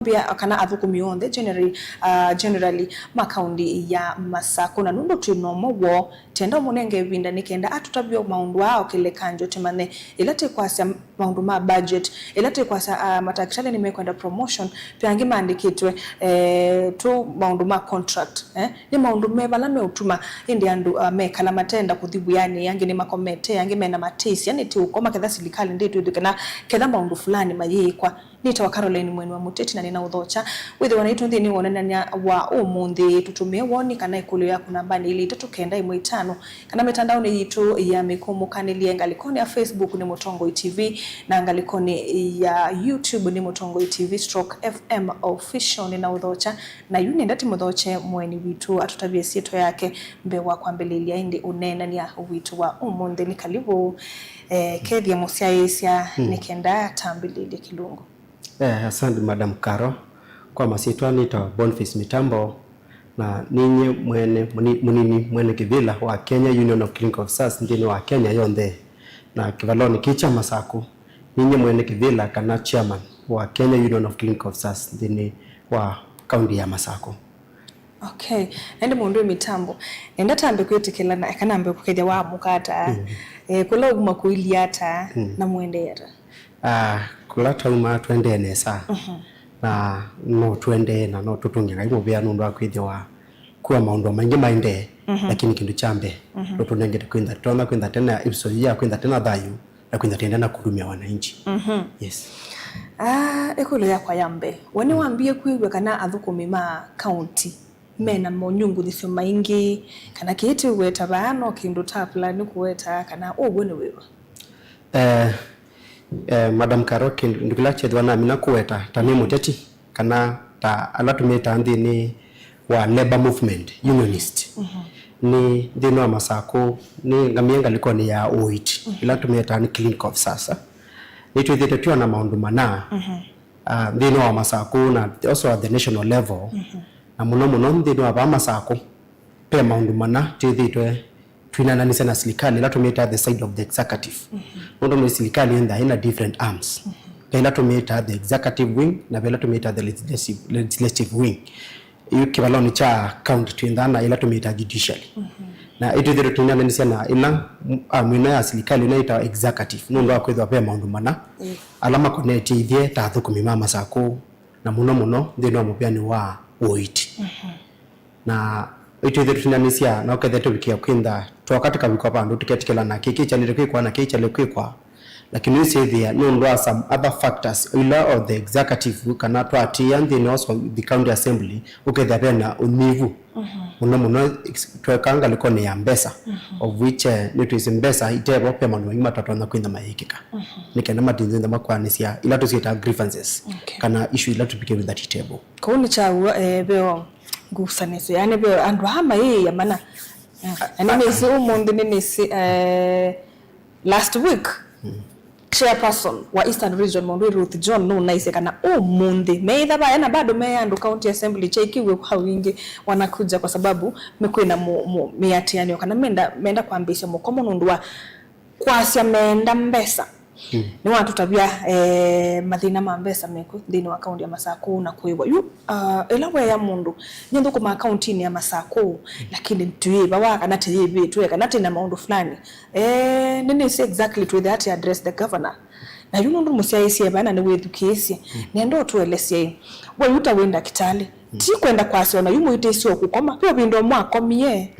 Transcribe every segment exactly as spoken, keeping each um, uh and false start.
Mbĩa kana athũkũmi onthe generally, uh, generally ma kaunti ya Masakũ, na nũndũ twĩ na ũmwe woo, tenda ũmũnenge ĩvinda nĩ kenda atũtavye maũndũ aa o kĩlekanjo tũmanye ĩla tĩkwasya maũndũ ma budget, ĩla tĩkwasya, uh, matakĩtalĩ nĩmekwenda promotion, twĩ angĩ maandĩkĩtwe, eh, tũ maũndũ ma contract, eh, nĩ maũndũ me vala meũtuma ĩndĩ andũ, uh, mekala matenda kũthi wĩanĩ, angĩ nĩmakomete, angĩ mena matĩsya nĩtĩũkoma ketha silikalĩ ndĩtwĩthw'e kana ketha maũndũ fulani mayĩĩkwa. Nĩtawa Caroline Mweni wa Mũteti na nĩnaũthokya wĩthĩwa naitũ nthĩnĩ wa ũneenany'a wa ũmũnthĩ. Tũtũmĩe woni kana ĩkũlyo yaku nambanĩ ilĩ itatũ kenda ĩmwe itano, kana mĩtandaonĩ yitũ ya mĩkũmũkanĩlye ngalĩkonĩ ya Facebook nĩ Mũtongoi T V, na ngalĩkonĩ ya YouTube nĩ Mũtongoi T V stroke F M Official. Nĩnaũthokya, na yu nĩenda tũmũthokye mũeni witũ atũtavye syĩtwa yake mbee wa kwambĩlĩlya ĩndĩ ũneenany'a witũ wa ũmũnthĩ. Nĩ kalivu, eh, kethie mũsyaĩĩsya nĩ kenda tambĩlĩlye kĩlungu. Eh, asante Madam Karo. Kwa masyĩtwa nĩtawa Boniface Mitambo, na ninyie mwene, mũni-, mũnini mwene kĩvĩla wa Kenya Union of Clinic Officers nthĩnĩ wa Kenya yonthe, na kĩvalonĩ kĩĩ kya Masakũ, ninyie mwene kĩvĩla kana chairman wa Kenya Union of Clinic Officers nthĩnĩ wa kaunti ya Masakũ. Okay. Ĩndĩ mũndũ wĩ mĩtambo, enda tambe kwĩtĩkĩla na eka nambe kũkethya waamũka ata, eh, kũla uma kũilyĩ ata, na mũendee ata? Ah, kũla twauma tũendee nesa. Na no tũendee na no tũtũngĩe Ngai mũvea nũndũ wa kwĩthĩwa kwa maũndũ maingĩ maendee, lakini kĩndũ kya mbee, nũtũnengete kwĩntha, tũtonya kwĩntha tena episode ya kwĩntha tena thayũ, na kwĩntha tenda na kũlumya wananchi. Yes. Ah, ĩkũlyo yakwa ya mbee. We nĩwambie kwĩw'a kana athũkũmi ma kaunti mena monyunguthĩsyo maingĩ, kana kĩĩ tĩũweta vaa no kĩndũ ta plan nĩ kũweta, kana ũw'o nĩ wĩva? Eh, eh, Madam Karo, kĩndũ kĩla kyethĩwa namina kũweta ta nĩ mũteti, kana ta ala tũmĩtaa nthĩnĩ wa labor movement, unionist. Nĩ nthĩnĩ wa Masakũ, nĩ ngamie ngalĩkonĩ ya ũiiti, ĩla tũmĩtaa nĩ clinic officers. Nĩtwĩthĩte twĩona maũndũ mana, ah, nthĩnĩ wa Masakũ na also at the national level. Na mũno mũno nthĩnĩ wa vaa Masakũ, ve maũndũ mana twĩthĩtwe twĩnananĩsya na silikalĩ, ĩla tũmĩtaa the side of the executive. Nũndũ nĩ silikalĩ ĩntha ĩna different arms. Ve ĩla tũmĩtaa the executive wing, na ve ĩla tũmĩtaa the legislative, legislative wing. Yu kĩvalonĩ kya county twĩnthaa na ĩla tũmĩtaa judiciary. Na ĩtwĩthĩtwe twĩnananĩsya na ĩla, m-, arm ĩno ya silikalĩ ĩno ĩtawa executive, nũndũ wa kwĩthĩwa ve maũndũ mana ala makonetye ithyĩ ta athũkũmi ma Masakũ, na mũno mũno nthĩnĩ wa mũvĩanĩ wa ũiiti. Na itwĩthĩtwe twĩnanĩsya, no kethe tũvikĩa kwĩntha, twoka tũkavikwa vandũ, tũketĩkĩla na kĩĩ kĩkyalĩte kwĩkwa na kĩĩ kyalĩ kwĩkwa, lakini ũisĩthĩa nũndũ wa some other factors, ila of the executive, kana twatĩĩa nthĩnĩ wa the county assembly, ũkethĩa vena ũnyivu mũno mũno ex-, tweka ngalĩkonĩ ya mbesa, of which, eh, nĩtwĩsĩ mbesa itevo, ve maũndũ maingĩ matatonya kwĩntha mayĩkĩka. Nĩ kenda matinzĩntha makwanĩsya ila tũsyĩtaa grievances, kana issue ila tũvikĩe with that table. Kũu nĩ kyaw'o, eh, veo ngusanĩsyo, yani veo andũ aa mayĩĩa mana. Na nĩnĩsĩ ũmũnthĩ, nĩnĩsĩ, eh, last week, chairperson wa Eastern Region, mũndũ wĩ Ruth John, nũnaisye kana ũmũnthĩ meĩtha vaya na bado me andũ county assembly kyaikiw'e kwa wingĩ wanakuja kwa sababu mekwĩna mũ-, mũ-, mĩatĩanĩo kana menda, menda kwambĩĩsya mũkomo nũndũ wa kwasya meenda mbesa. Nĩwatũtavya, eh, mathĩna ma mbesa mekw'o nthĩnĩ wa kaunti ya Masakũ na kwĩw'a. Yu, ah, ĩla weea mũndũ, nĩthũkũmaa kauntinĩ ya Masakũ, lakini tũyĩva wa kana tĩyĩvĩtwe, kana tĩna maũndũ fulani. Eh, nĩnĩsĩ exactly twĩthĩa atĩ address the governor. Na yu nũndũ mũsyaĩĩsye vana nĩwĩthukĩĩsye, nenda ũtũelesye ĩ. We yu ta wĩ ndakĩtalĩ, ti kwenda kwasya ona yu mũitĩsye o kũkoma, ve ũvindũ mwakomie.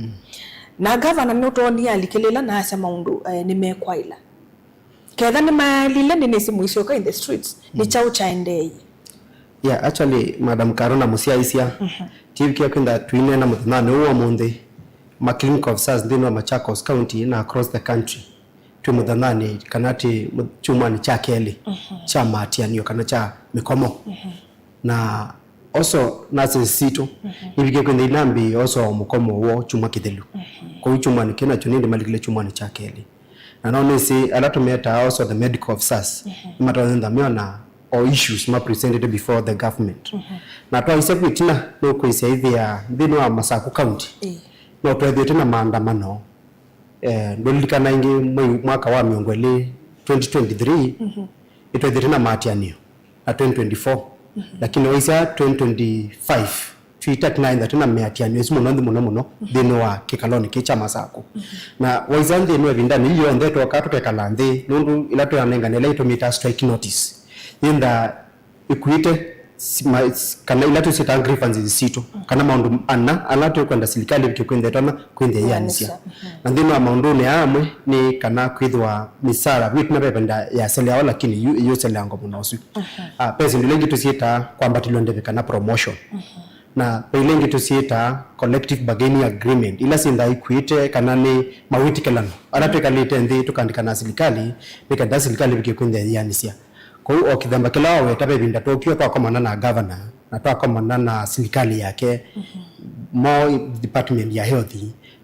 Na governor nũtonie alikĩlĩla na asya maũndũ, eh, nĩmekwaĩla. Ketha nĩmaelile, nĩnĩsĩ mũisyoka in the streets, nĩ kyaũ kyaendeeie? Yeah, actually, Madam Karo na mũsyaĩĩsya, tivikĩa kwĩntha tũineena mũthenyanĩ ũũ wa ũmũnthĩ, ma clinic officers nthĩnĩ wa Machakos County na across the country, twĩ mũthenyanĩ kana twĩ mũ-, kyumwanĩ kya kelĩ kya maatĩanĩo kana kya mĩkomo. Na also nurses sitũ, nivikĩe kwĩntha inambĩĩe also mũkomo woo kyumwa kĩthelu. Kwoou kyumwanĩ kĩĩ nakyo nĩndĩmalikile kyumwanĩ kya kelĩ. Na no nĩsĩ ala tũmetaa also the medical officers, nĩmatonya ntha meona o issues ma presented before the government. Na twaisya kwĩ ĩtina, nũkwĩsya ĩthĩa nthĩnĩ wa Masakũ County, no twethĩĩtwe na maandamano. Eh, ndũlilikana ĩngĩ mwei, mwaka wa mĩongo ĩlĩ, twenty twenty-three, nĩtwethĩĩtwe na maatĩanĩo, na twenty twenty-four, Lakini waisya twenty twenty-five, twĩta tũnaenda twĩna mĩatianĩo ĩsu mũno nthĩ mũno mũno nthĩnĩ wa kĩkalonĩ kĩĩ kya Masakũ. Na waisya nthĩnĩ wa ĩvindanĩ yĩĩ yonthe twokaa tũkekala nthĩ, nũndũ ĩla tũyanengane ĩla ĩtũmĩtaa strike notice, yĩnda ĩkuĩte si- ma- s- kana ila tũsyĩtaa grievances sitũ, kana maũndũ ana ala tũkwenda silikalĩ ĩvike kwĩnthĩa ĩtonya kwĩnthĩa ĩyanĩsya. Na nthĩnĩ wa maũndũnĩ aa amwe nĩ kana kwĩthĩwa mĩsara wĩtina ve ĩvinda yaseleawa, lakini yu ĩyũseleangwa mũno ũsu. Ah, ve syĩndũ ila ingĩ tũsyĩtaa kwambatĩlw'a ndeve kana promotion. Na ve ila ingĩ tũsyĩtaa collective bargaining agreement, ila syĩnthaa ikuĩte kana nĩ mawĩtĩkĩlano ala twĩkalĩte nthĩ tũkaandĩka na silikalĩ, nĩ kenda silikalĩ ĩvike kwĩnthĩa ĩyanĩsya. Kwoou o kĩthemba kĩla waweta, ve ĩvinda twookie twakomana na governor na twakomana na silikalĩ yake, mo department ya health,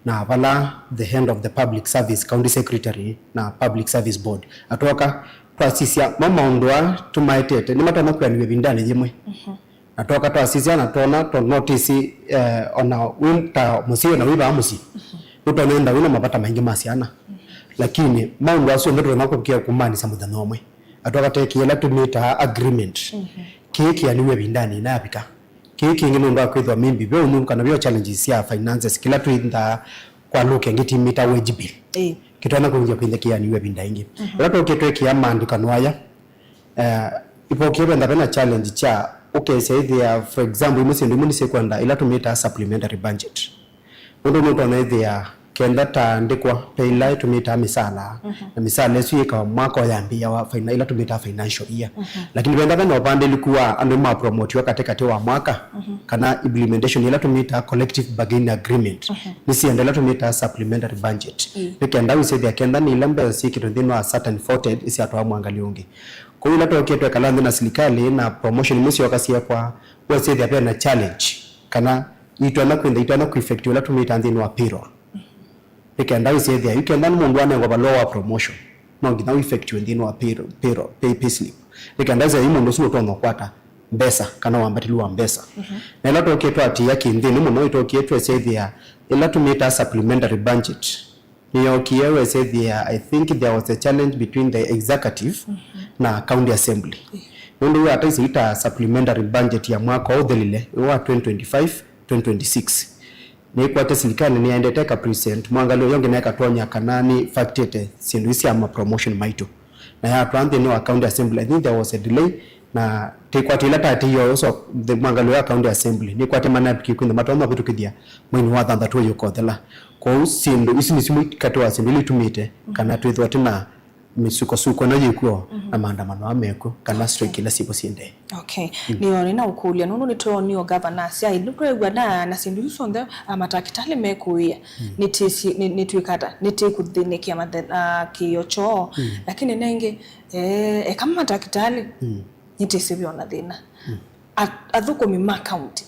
na vala the head of the public service, county secretary na public service board. Na twooka twasisya mo maũndũ aa tũmaetete nĩmatonya kwĩanĩw'a ĩvindanĩ yĩmwe. Na twooka twasisya na twona, tondũ no twĩsĩ, eh, ona wĩ ta mũsyai ona wĩ vaa mũsyĩ, nũtonya enda wĩna mavata maingĩ ma syana. Lakini maũndũ asu onthe tũtonya kũvikĩa kũmaanisya mũthenya ũmwe. Atwaka tekie ĩla tũmĩtaa agreement. Kĩĩ kĩanĩw'e ĩvindanĩ ĩnavika. Kĩĩ kĩngĩ nũndũ wa kwĩthĩwa maybe ve ũnyuvu kana ve challenges sya finances, kĩla twĩnthaa kwa lũka ĩngĩ tũmĩtaa wage bill. Ĩĩ. Kĩtonya kũngĩa kwĩnthĩa kĩanĩw'e ĩvinda ĩngĩ. Ĩla twokie twekĩa maandĩkano aya, eh, ivokie venda vena challenge kya ũkesya ĩthĩa, for example, imwe syĩndũ imwe nĩsikwenda ĩla tũmĩtaa supplementary budget. Nũndũ nũtonya ĩthĩa kenda taandĩkwa ve ila tũmĩtaa mĩsala, na mĩsala ĩsu yĩkawa mwaka ũyambĩĩa wa fina-, ila tũmĩtaa financial year. Lakini venda vena ũvandĩlĩku wa andũ mapromotiwa katĩkatĩ wa mwaka, kana implementation ila tũmĩtaa collective bargaining agreement, nĩsienda ila tũmĩtaa supplementary budget. Nĩ kenda wĩsĩthĩa kenda nĩ ila mbesa syĩkĩtwe nthĩnĩ wa certain voted isyatwaa mwangalĩ ũngĩ. Kwoou ila twokie twekala nthĩ na silikalĩ na promotion imwe syoka syekwa, wesĩthĩa vena challenge kana itonya kwĩntha, itonya kũaffect ũla tũmĩtaa nthĩnĩ wa payroll. Nĩ kenda wĩsĩthĩa yu kenda nĩ mũndũ wanengwa valũa wa promotion, no nginya ũaffectiwe nthĩnĩ wa payroll, payroll, pay, payslip. Nĩ kenda wĩsĩthĩa yu mũndũ ũsu nũtonya ũkwata mbesa kana wambatĩlu wa mbesa. Na ĩla twokie twatĩĩa kĩnthĩnĩ mũno, ĩtwokie twesĩthĩa ĩla tũmĩtaa supplementary budget. Nĩyookie wesethĩa, I think there was a challenge between the executive na county assembly. Nũndũ wĩ ata isu ita supplementary budget ya mwaka ũũ ũthelile wa twenty twenty-five, twenty twenty-six. Nĩkwate silikalĩ nĩyaendete ĩka present mwangalĩo yonge na ĩkatonya kana nĩĩaffectĩte syĩndũ ii sya ma promotion maitũ. Na yatwaa nthĩnĩ wa county assembly, I think there was a delay, na tĩkwatĩ ĩla tatĩie ũso the mwangalĩo ya county assembly, nĩkwatĩ manapikie kwĩntha matonya mavĩtũkĩthya mweinĩ wa thanthatũ ũyũka ũthela. Kwoou syĩndũ isu nĩ simwe katĩ wa syĩndũ ila itumĩte kana twĩthĩwa twĩ na mĩsukosuko ĩno yĩkw'o na maandamano aa mekw'o kana strike ila syĩvo syĩendee. Okay. Nĩyo nĩnaũkũlya, nũndũ nĩtwoonie o gavana asya, ĩndĩ twew'a na, na syĩndũ isu syonthe, ah, matakĩtalĩ mekũĩa, nĩtĩsĩ-, nĩ-, nĩtwĩka ata? Nĩtĩkũthĩnĩkĩa mathe-, ah, kĩĩo kyoo. Lakini nengĩ, eh, eka matakĩtalĩ, nĩtĩsĩ ve ona thĩna. A-, athũkũmi ma county,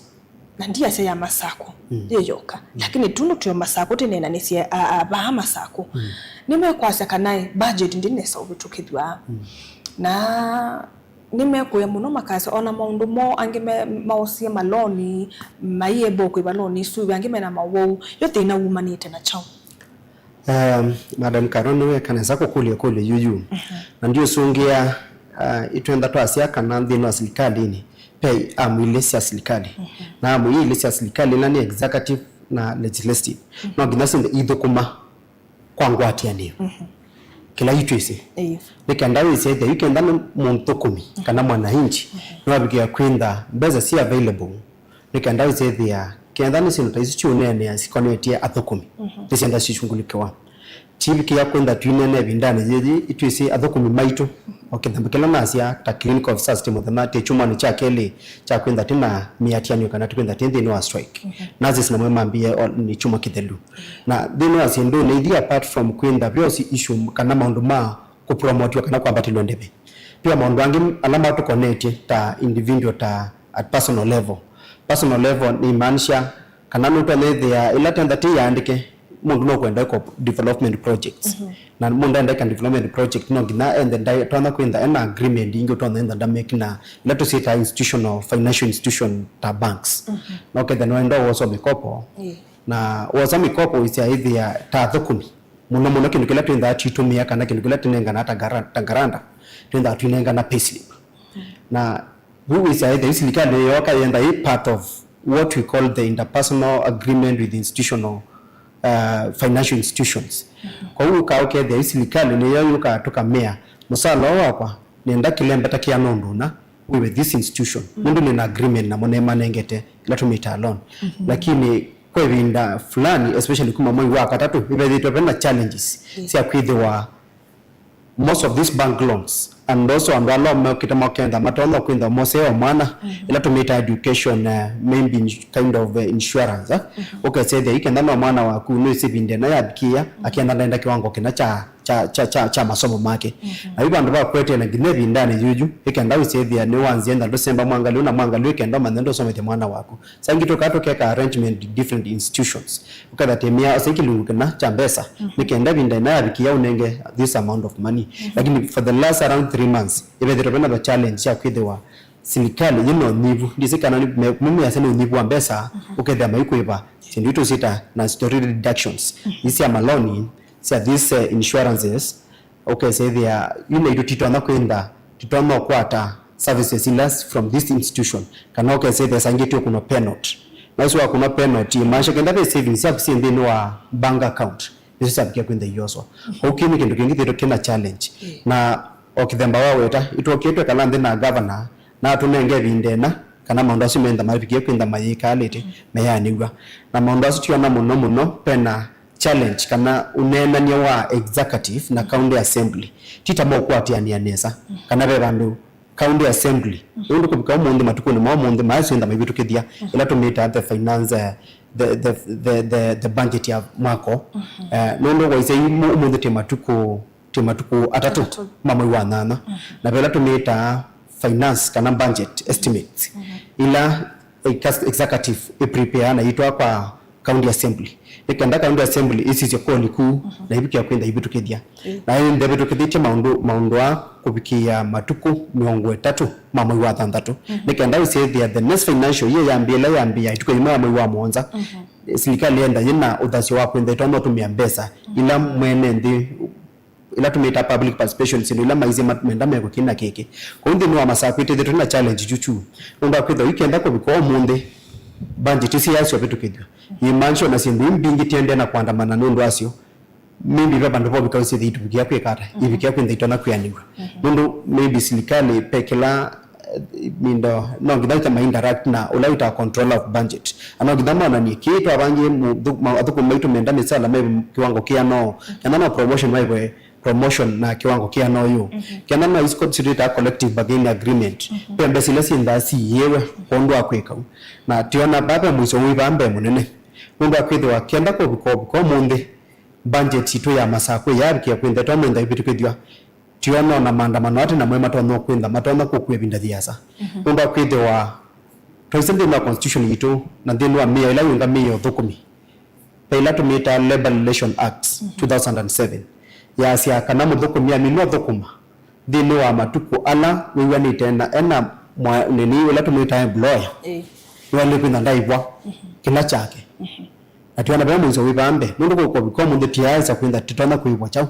na ndiasya ya Masakũ yĩ yoka, lakini tu nũtwĩ o Masakũ, tũneenanĩsye a, a, vaa Masakũ. Nĩmekwasya kana ĩ, budget ndĩnesa ũvĩtũkĩthw'a. Na nĩmekũĩa mũno, makasya ona maũndũ moo angĩ me, maosie maloni, maiemba kũĩva loni isu, angĩ mena mawau. Yo thĩna wumanĩte na kyaũ? Um, Madam Karo, nĩweka nesa kũkũlya ĩkũlyo yu yu. Na ndiũsũngĩa, uh, itwenda twasya kana nthĩnĩ wa silikalĩnĩ ve amu ilĩ sya silikalĩ. Na amu ii ilĩ sya silikalĩ ila nĩ executive na legislative. No nginya syende ithũkũma kwa ngwatĩanĩo. Kĩla itwĩsĩ. Nĩ kenda wĩsĩ ethĩa yu kenda nĩ mũthũkũmi kana mwananchi, nĩwavikĩa kwĩntha mbesa si available. Nĩ kenda wĩsĩ ethĩa kenda nĩ syĩndũ ta isu siũneenea sikonetye athũkũmi, nĩsyenda sishungulikiwa. Tivikĩa kwĩntha twinene ĩvindanĩ yĩyĩ, itwĩsĩ athũkũmi maitũ, o kĩthemba kĩla nasya ta clinical officers ti mũthenya, ti kyumwanĩ kya kelĩ kya kwĩntha ti na mĩatianĩo kana tũkwĩntha ti nthĩnĩ wa strike. Nurses namwe mambie o, nĩ kyumwa kĩthelu. Na nthĩnĩ wa syĩndũnĩ ithi, apart from kwĩntha, ve osi issue kana maũndũ ma kũpromotiwa kana kwambatĩlw'a ndeve, ve maũndũ angĩ ala matũkonetye ta individual, ta at personal level. Personal level nĩ imaanisha kana nũtonya ĩthĩa ĩla tenda ti yaandĩke, mũndũ nũkwenda ĩko development projects. Na mũndũ enda ĩka development project, no nginya ende nda-, tonya kwĩntha ena agreement ingĩ ũtonya ĩntha ndameki na ila tũsyĩtaa institutional, financial institution ta banks. No ketha nĩwenda wosa mĩkopo, na wosa mĩkopo wĩsya ĩthĩa ta athũkũmi. Mũno mũno kĩndũ kĩla twĩnthaa twitũmĩa kana kĩndũ kĩla tũnenganaa ta gara-, ta garanda, twĩnthaa twinengana payslip. Na Vu wĩsĩ aĩthĩa yu silikalĩ yĩyoka yenda ĩ part of what we call the interpersonal agreement with institutional, uh, financial institutions. Kwoou ũkaa ũkethĩa yu silikalĩ nĩyo yũkaa tũkamea, mũsala ũũ wakwa nĩenda kĩlembeta kĩana ũndũ ũna wĩ with this institution, nũndũ nĩna agreement namo nĩmanengete ĩla tũmĩtaa loan. Lakini kwa ĩvinda fulani, especially kuma mwei wa katatũ, ĩvethĩtwe vena challenges sya kwĩthĩwa most of these bank loans, and also andũ ala mokĩte makenda matonya kwĩthĩwa moseo mwana, ĩla tũmĩtaa education, uh, maybe ins- kind of, uh, insurance, eh? Ũkesethĩa ikenda no mwana waku nĩsĩ ĩvinda ĩna yavikĩa, akenda ndenda kĩwango kĩna kya kya, kya, kya, kya masomo make. Na yu vandũ va kũeteela nginya ĩvindanĩ yuyu, ĩkenda ũsethĩa nĩwanzĩa ntha ndũsemba mwangalĩ ũna mwangalĩ ũkenda ũmanya ndũsomethya mwana waku. Saa ingĩ tũkaa tũkeka arrangement different institutions. Ũketha tĩmĩa ose kĩlungu kĩna kya mbesa, nĩkenda ĩvinda ĩna yavikĩa ũnenge this amount of money. Lakini for the last around three months, ĩvethĩtwe vena the challenge sya kwĩthĩwa silikalĩ yĩna ũnyivu, ndĩsĩ kana nĩ me- mĩmeasya nĩ ũnyivu wa mbesa, ũkethĩa maikwĩva syĩndũ itũ syĩta na statutory deductions, ii sya maloni, sya these, uh, insurances, ũkesethĩa yu naitũ titonya kwĩntha, titonya ũkwata services ila from this institution, kana ũkesethĩa sangĩ tũkũnwa penalty. Na ũsu wakũnwa penalty ĩmaanisha kenda ve savings yaku syĩ nthĩnĩ wa bank account, nĩsyo syavikia kwĩntha ioswa. Kwoou kĩu nĩ kĩndũ kĩngĩ thĩtũ kĩna challenge. Na o kĩthemba wa weta, itwokie twekala nthĩ na governor, na atũnenge ĩvinda ĩna, kana maũndũ asu menda mavikie kwĩntha mayĩkalĩte, meyanĩw'a. Na maũndũ asu twiona mũno mũno, pena challenge kana ũneenany'a wa executive na county assembly ti ta maũkwatĩanĩa nesa, kana ve vandũ county assembly, nũndũ kũvika ũmũnthĩ, matukũnĩ ma ũmũnthĩ, maasyo enda maivĩtũkĩthya ĩla tũmĩtaa the finance, eh, the, the, the, the, the budget ya mwako. Eh, nũndũ waisei mu- ũmũnthĩ twĩ matukũ, twĩ matukũ atatũ ma mwei wa nyanya. Na vela tũmĩtaa finance kana budget estimates, ila ex- executive ĩ prepare na itwa kwa county assembly, nĩ kenda county assembly ĩsisye koli kuu na ivikia kwĩntha ivĩtũkĩthya. Na ĩndĩ ĩvĩtũkĩthĩtye maũndũ, maũndũ aa kũvikĩĩa matukũ mĩongo ĩtatũ ma mwei wa thanthatũ, nĩ kenda ũsyĩthĩa the next financial year yambĩĩa, ĩla yambĩĩa ĩtukũ yĩmwe ya mwei wa mũonza, silikalĩ yenda yĩna ũthasyo wa kwĩntha ĩtonya ũtũmĩa mbesa ila mwene nthĩ, ila tũmĩtaa public participation, syĩndũ ila maisye mat- menda mekwe kĩna kĩkĩ. Kwoou nthĩnĩ wa Masakũ ĩtethĩtwe na challenge chuchu, nũndũ wa kwĩthwa ikenda kũvika ũmũnthĩ, budget ĩsu yasyo vĩtũkĩthw'a, yĩmancho na syĩndũ imbingĩ tiendee na kũandamana nũndũ wasyo. Maybe ve vandũ vovika ũsĩthĩ ituvikia kwĩka ata, ivikia kwĩntha itonya kwĩanĩw'a. Nũndũ maybe silikalĩ pe kĩla, eh, mindo, no nginya ita ma interact na ũla wĩtaa controller of budget. Na no nginya monanie kĩĩ twavangie mu- thu- ma- athũkũmi maitũ menda mĩsala maĩve kĩwango kĩana ũũ, kana no promotion maĩve promotion na kĩwango kĩana ũyũ. Kana no isi- isi twĩtaa collective bargaining agreement. Pe mbesa ila syĩnthaa siiĩwe kwa ũndũ wa kwĩka ũu. Na tiona vaa ve mũisyo wĩ vaa mbee mũnene. Nũndũ wa kwĩthĩwa kenda kũvika ũvika ũmũnthĩ, budget yitũ ya Masakũ yavikĩa kwĩntha twamwenda ĩvĩtũkĩthw'a. Tiona ona maandamano ate namo matonya kwĩntha, matonya kũkua ĩvinda yĩasa. Nũndũ wa kwĩthĩwa twaisye nthĩnĩ wa constitution yitũ na nthĩnĩ wa mĩao ĩla yĩũngamĩe ũthũkũmi, ve ĩla tũmĩtaa Labor Relation Act two thousand and seven, yaasya kana mũthũkũmi aminwa ũthũkũma nthĩnĩ wa matukũ ala wĩw'anĩte na ena mwa- nĩnĩ ũla tũmwĩtaa employer, nĩwaĩle kwĩntha ndaĩvwa kĩla kyake. Na twĩona vea mũisyo wĩ vaa mbee, nũndũ kũkũvika ũmũnthĩ tũyaaĩsa kwĩntha tũtonya kũĩvwa kyaũ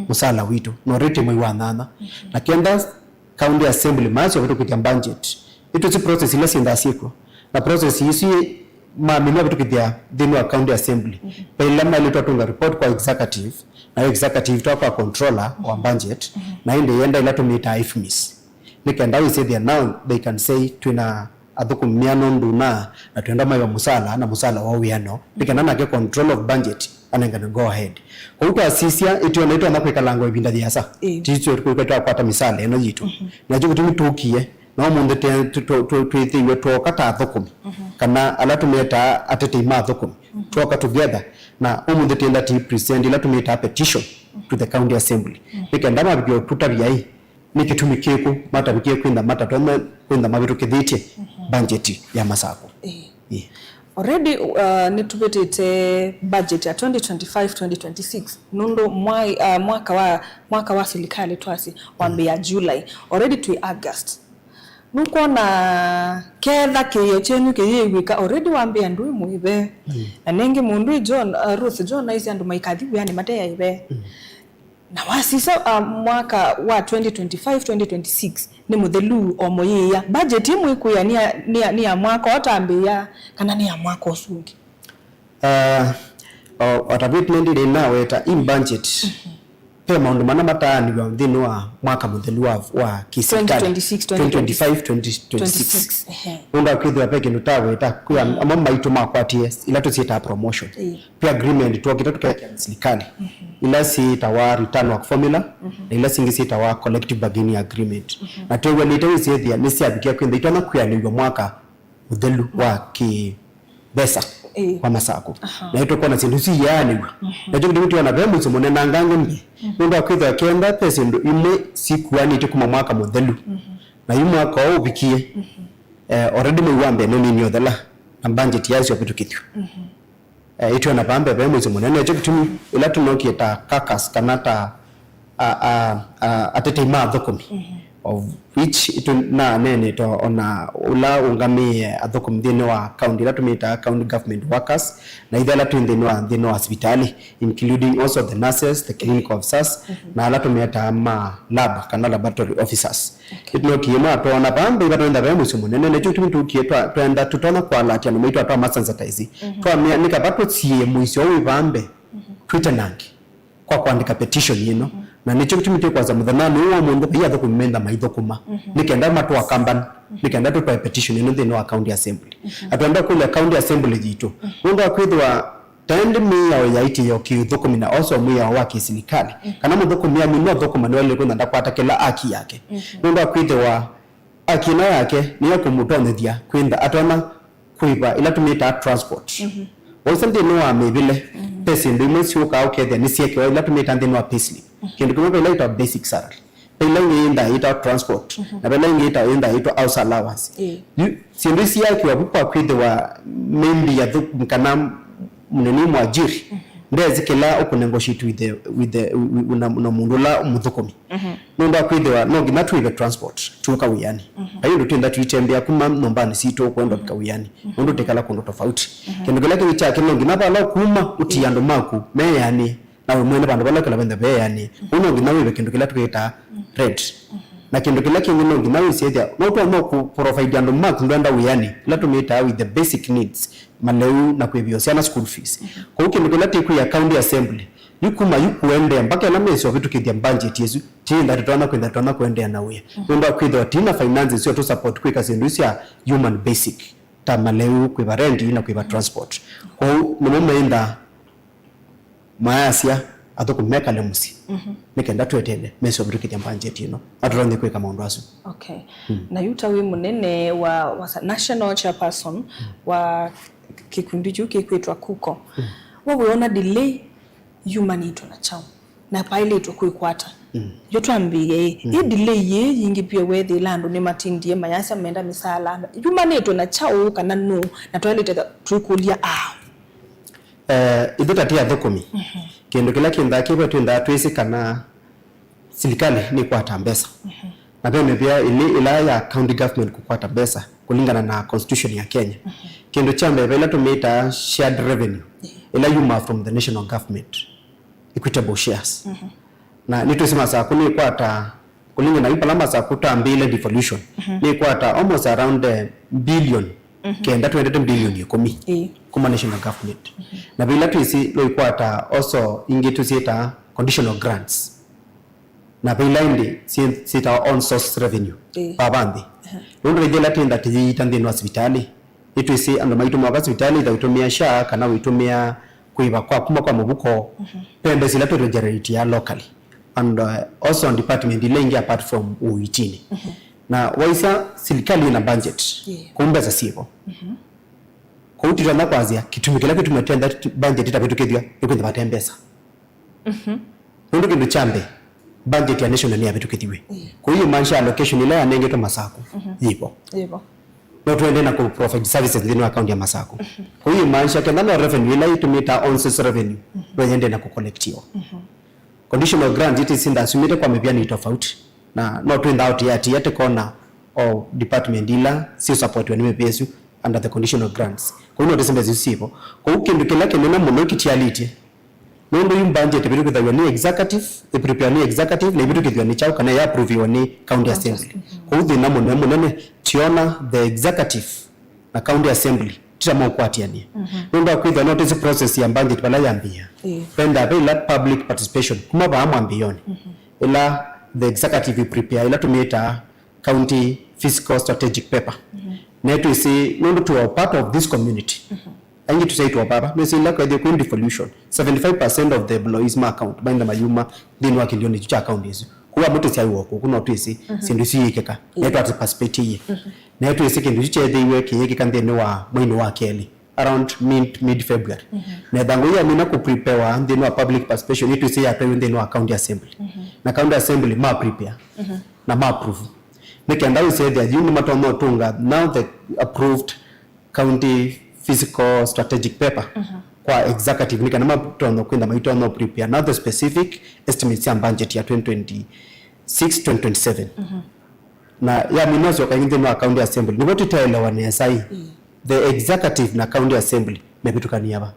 mũsala witũ, na ũrĩtĩ mwei wa nyanya. Na kenda county assembly maasya ũvĩtũkĩthya budget, nĩtwĩsĩ process ila syĩnthaa syĩkw'o, na process isu mamina ũvĩtũkĩthya nthĩnĩ wa county assembly. Ve ila maĩlĩtwe atũnga report kwa executive, nayo executive twa kwa controller wa budget, na ĩndĩ yenda ila tũmĩtaa ifmis. Nĩ kenda wĩsĩthĩa now they can say twĩna athũkũmi mĩano nduna, na twenda maiva mũsala, na mũsala wa wĩano, nĩ kenda nake control of budget anengane go ahead. Kwoou twasisya, ĩtwona ĩtonya kwĩkalanga ĩvinda yĩasa. Ĩĩ. Titwĩka twakwata mĩsala ĩno yitũ. Nakyo kĩtumi tũkie, na ũmũnthĩ te- tũ- tũ- tũ- twĩthĩiwe twoka ta athũkũmi, kana ala tũmetaa atetei ma athũkũmi, twoka together, na ũmũnthĩ twenda tĩ present ila tũmĩtaa petition to the county assembly. Nĩ kenda mavikĩe ũtũtavya ĩ, nĩ kĩtumi kĩkũ matavikie kwĩntha matatonya kwĩntha mavĩtũkĩthĩtye budget ya Masakũ? Ĩĩ. Ĩĩ. Already, uh, nĩtũvĩtĩte budget ya twenty twenty-five twenty twenty-six, nũndũ mwa- uh, mwaka wa, mwaka wa silikalĩ twasye wambĩĩa July. Already twĩ August. Nũkwona ketha kĩĩo kyenyu kĩyĩw'ĩka already wambĩĩa ndwĩ mũĩve. Na nĩngĩ mũndũ John, uh, Ruth John aisye andũ maikathi wĩanĩ mate aĩve. Na wasisya, uh, mwaka wa twenty twenty-five twenty twenty-six, Nĩ mũthelu o mũyĩĩa. Budget ĩmwe ĩkwĩa nĩ ya, nĩ ya, nĩ ya mwaka ũtambĩĩa kana nĩ ya mwaka ũsu ũngĩ? Uh, o, o ta vĩu nĩndĩ nĩnaweta in budget, ve maũndũ mana mataanĩw'a nthĩnĩ wa mwaka mũthelu wa, wa kĩsilikalĩ, twenty twenty-six, twenty twenty-five, twenty twenty-six. Ehe. Nũndũ wa kwĩthĩwa ve kĩndũ taweta, kwĩ amwe maitũ makwatie ila tũsyĩtaa promotion. Ĩĩ. Ve agreement twokĩte tũkekĩa na silikalĩ, ila syĩtawa return work formula, na ila syingĩ syĩtawa collective bargaining agreement. Na twew'anĩte wĩsĩthĩa nĩsyavikia kwĩntha itonya kwĩanĩw'a mwaka mũthelu wa kĩ mbesa. Ĩĩ. Wa Masakũ. Aha. Na ĩtũkona syĩndũ isu iyaanĩw'a. Nakyo kĩtumi twĩona ve mũisyo mũnenangange mbee. Nũndũ wa kwĩthĩwa kenda ve syĩndũ imwe sikuanĩtye kuma mwaka mũthelu. Na yu mwaka ũũ ũvikie, eh, already mwei wa mbee nũnini ũthela, na budget yasyo vĩtũkĩthw'a. Eh, ĩtwĩona vambe ve mũisyo mũnene. Nakyo kĩtumi ĩla tũnokie ta caucus kana ta a, a, a, atetei ma athũkũmi, of which tũnaneenete ona ũla ũngamĩe athũkũmi nthĩnĩ wa county ila tũmĩtaa county government workers, na ithe ala twĩ nthĩnĩ wa, nthĩnĩ wa sivitalĩ, including also the nurses, the clinical officers, na ala tũmetaa ma lab kana laboratory officers. Okay. Ĩtũnokie ĩmwe atwona vambe ivatwenda ve mũisyo mũnene, nakyo kĩtumi tũkie twa-, twenda tũtonya kwalatia andũ maitũ atwa masensitize. Twamea nĩ kava tũsie mũisyo wĩ vambe, twĩtanange kwa kũandĩka petition ĩno. Na nĩkyo kĩtumi twĩkwasya mũthenyanĩ ũũ wa ũmũnthĩ, vai athũkũmi menda maithũkũma, nĩ kenda matũa kambani, nĩ kenda tũtwae petition ĩno nthĩnĩ wa county assembly. Atwenda kũlya county assembly yitũ, nũndũ wa kwĩthĩwa tendi mĩao ya itiĩo kĩũthũkũmi na also mwĩao wa kĩsilikalĩ, kana mũthũkũmi amwe no thũkũma nĩwaĩle kwĩtha ndakwata kĩla aki yake. Nũndũ wa kwĩthĩwa aki ĩno yake nĩyo kũmũtonyethya kwĩtha atona kũĩva ila tũmĩtaa transport. Waisa nthĩnĩ wa mĩvĩle, ve syĩndũ imwe syũkaa ũkethĩa nĩsyekewa ila tũmĩtaa nthĩnĩ wa payslip. Kĩndũ kĩmwe ve ila yĩtawa basic salary, ve ila ingĩ yĩndaa yĩtawa transport, na ve ila ingĩ yĩtawa, yĩndaa yĩtwa house allowance. Ĩĩ. Yu syĩndũ isi yakiwa vu kwa kwĩthĩwa maybe athũ-, kana mũnene mwajiri ndesi kĩla ũkũ negotiate with the, with the, with, na, na mũndũ ũla mũthũkũmi. Nũndũ wa kwĩthĩwa no nginya tũĩve transport tũka wĩanĩ. Vai ũndũ twĩntha tũitembea kuma nyũmbanĩ sitũ kwenda kũvika wĩanĩ, nũndũ tũikala kũndũ tofauti. Kĩndũ kĩla kĩngĩ kyake no nginya vala ũkuma ũtie andũ maku meanĩ, nawe mwene vandũ vala ũkala venda veanĩ. Ũu no nginya wĩve kĩndũ kĩla twĩtaa rent. Na kĩndũ kĩla kĩngĩ no nginya wĩsĩthya no twa no kũ provide andũ maku ndwenda wĩanĩ, ila tũmĩtaa with the basic needs, maleu na kwĩvĩo syana school fees. Kwoou kĩndũ kĩla tĩkwĩa county assembly, yu kuma yu kũendeea mpaka ĩla mesĩ ũvĩtũkĩthya budget ĩsu, tienda tũtonya kwĩtha tũtonya kũendeea na wĩa. Nũndũ wa kwĩthĩwa tina finances syo tũ support kwĩka syĩndũ isu sya human basic, ta maleu, kwĩva rent na kwĩva transport. Kwoou nĩmo maenda mayasya athũkũmi mekale mũsyĩ, nĩ kenda tweteele mesĩ ũvĩtũkĩthya budget ĩno, na tũtonya kwĩka maũndũ asu. Okay. Na yu ta wĩ mũnene wa, wa sa-, national chairperson wa kĩkundi kyu kĩkwĩtwa KUCO, we wĩona delay yumanĩtwe na kyaũ, na paĩlĩtwe kwĩkwata? Yo twambĩĩe ĩ, ĩ delay yĩĩ yingĩvie weethĩĩla andũ nĩmatindie mayasya menda mĩsaala, yumanĩtwe na kyaũ kana nũũ, na twaĩlĩte tũikũlya aa? Eh, ithyĩ ta tĩ athũkũmi, kĩndũ kĩla kĩnthaa kĩvo twĩnthaa twĩsĩ kana silikalĩ nĩkwata mbesa. Na ve mĩvĩa ĩlĩ ĩla ya county government kũkwata mbesa kũlingana na constitution ya Kenya. Kĩndũ kya mbee, ve ĩla tũmĩtaa shared revenue, ĩla yumaa from the national government, equitable shares. Na nĩtwĩsĩ Masakũ nĩkwata, kũlingana na yu pala Masakũ twambĩĩle devolution, nĩkwata almost around, eh, billion kenda, twendete billion ĩkũmi kuma national government. Na ve ĩla twĩsĩ no ikwata also ingĩ tũsyĩtaa conditional grants. Na ve ila ĩndĩ syĩ-, syĩtawa own source revenue, ĩĩ, vava nthĩ. Nũndũ ĩngĩ ĩla twĩntha tũyĩita nthĩnĩ wa sivitalĩ, nĩtwĩsĩ andũ maitũ moka sivitalĩ, either wĩtũmĩa SHA kana wĩtũmĩa kũĩva kwa kuma kwa mũvuko, ve mbesa ila tũtũgenerate ya locally. And, uh, also on department ila ingĩ apart from ũitinĩ. Na waisa silikalĩ ĩna budget, ĩĩ, kũu mbesa syĩvo. Kũu tũtonya kwasya kĩtumi kĩla kĩtuma twenda budget ĩtavĩtũkĩthw'a nĩ kwĩntha vate mbesa. Nũndũ kĩndũ kya mbee, budget ya national nĩyavĩtũkĩthiw'e. Ĩĩ. Kũu imaanisha allocation ĩla yanengetwe Masakũ yĩvo. Yĩvo. No tũendee na kũ provide services nthĩnĩ wa county ya Masakũ. Kũu imaanisha kenda no revenue ĩla ĩtũmĩtaa on source revenue, no yendee na kũcollectiwa. Conditional grant ĩtĩsĩ ndasumĩte kwa mĩvĩa nĩ tofauti. Na no twĩnthaa ũtiatia tĩkona o department ila syĩ supportiwa nĩ mĩvĩa ĩsu under the conditional grants. Kũu no tĩsĩ mbesa isu syĩvo. Kũu kĩndũ kĩla kĩnene mũno kĩtialĩtye Nũndũ yu budget ĩvĩtũkĩthaw'a nĩ executive, ĩprepare nĩ executive, na ĩvĩtũkĩthw'a nĩ kyaũ kana ĩaproviwa nĩ county assembly. Kwoou thĩna mũnene mũnene tiona the executive na county assembly tita maũkwatĩanĩa. Nũndũ wa kwĩthwa no tĩsĩ process ya budget vala yambĩĩa. Ĩĩ. Vendaa ve ĩla public participation kuma vaa mwambĩĩonĩ, ĩla the executive ĩprepare ĩla tũmĩtaa county fiscal strategic paper. Na twĩsĩ nũndũ tũ are part of this community, aingĩ tũsyaĩtwa vava, nĩsĩ ĩla kwethĩwa kwĩ devolution, seventy five percent of the employees ma county maenda mayuma nthĩnĩ wa kĩlĩonĩ kyu kya county ĩsu. Kũu amwe tũsyaĩwa kũkũ no twĩsĩ syĩndũ isu iĩkĩka, na twatĩ participate ĩĩ. Na twĩsĩ kĩndũ kyu kyeethĩiwe kĩyĩkĩka nthĩnĩ wa mweinĩ wa kelĩ, around mid, mid February. Na ĩthangũ yamina kũpreparewa nthĩnĩ wa public participation, nĩtwĩsĩ yatwaiwe nthĩnĩ wa county assembly. Na county assembly ma prepare na ma approve. Nĩ kenda wĩsethĩa yu nĩmatonya ũtũnga now the approved county fiscal strategic paper kwa executive, nĩ kana matonya kwĩtha maitonya prepare now the specific estimates ya budget ya twenty twenty-six, twenty twenty-seven. Na yamina ũsyoka ĩngĩ nthĩnĩ wa county assembly, nĩvo tũtaelewa nesa ĩ the executive na county assembly mevĩtũkania va.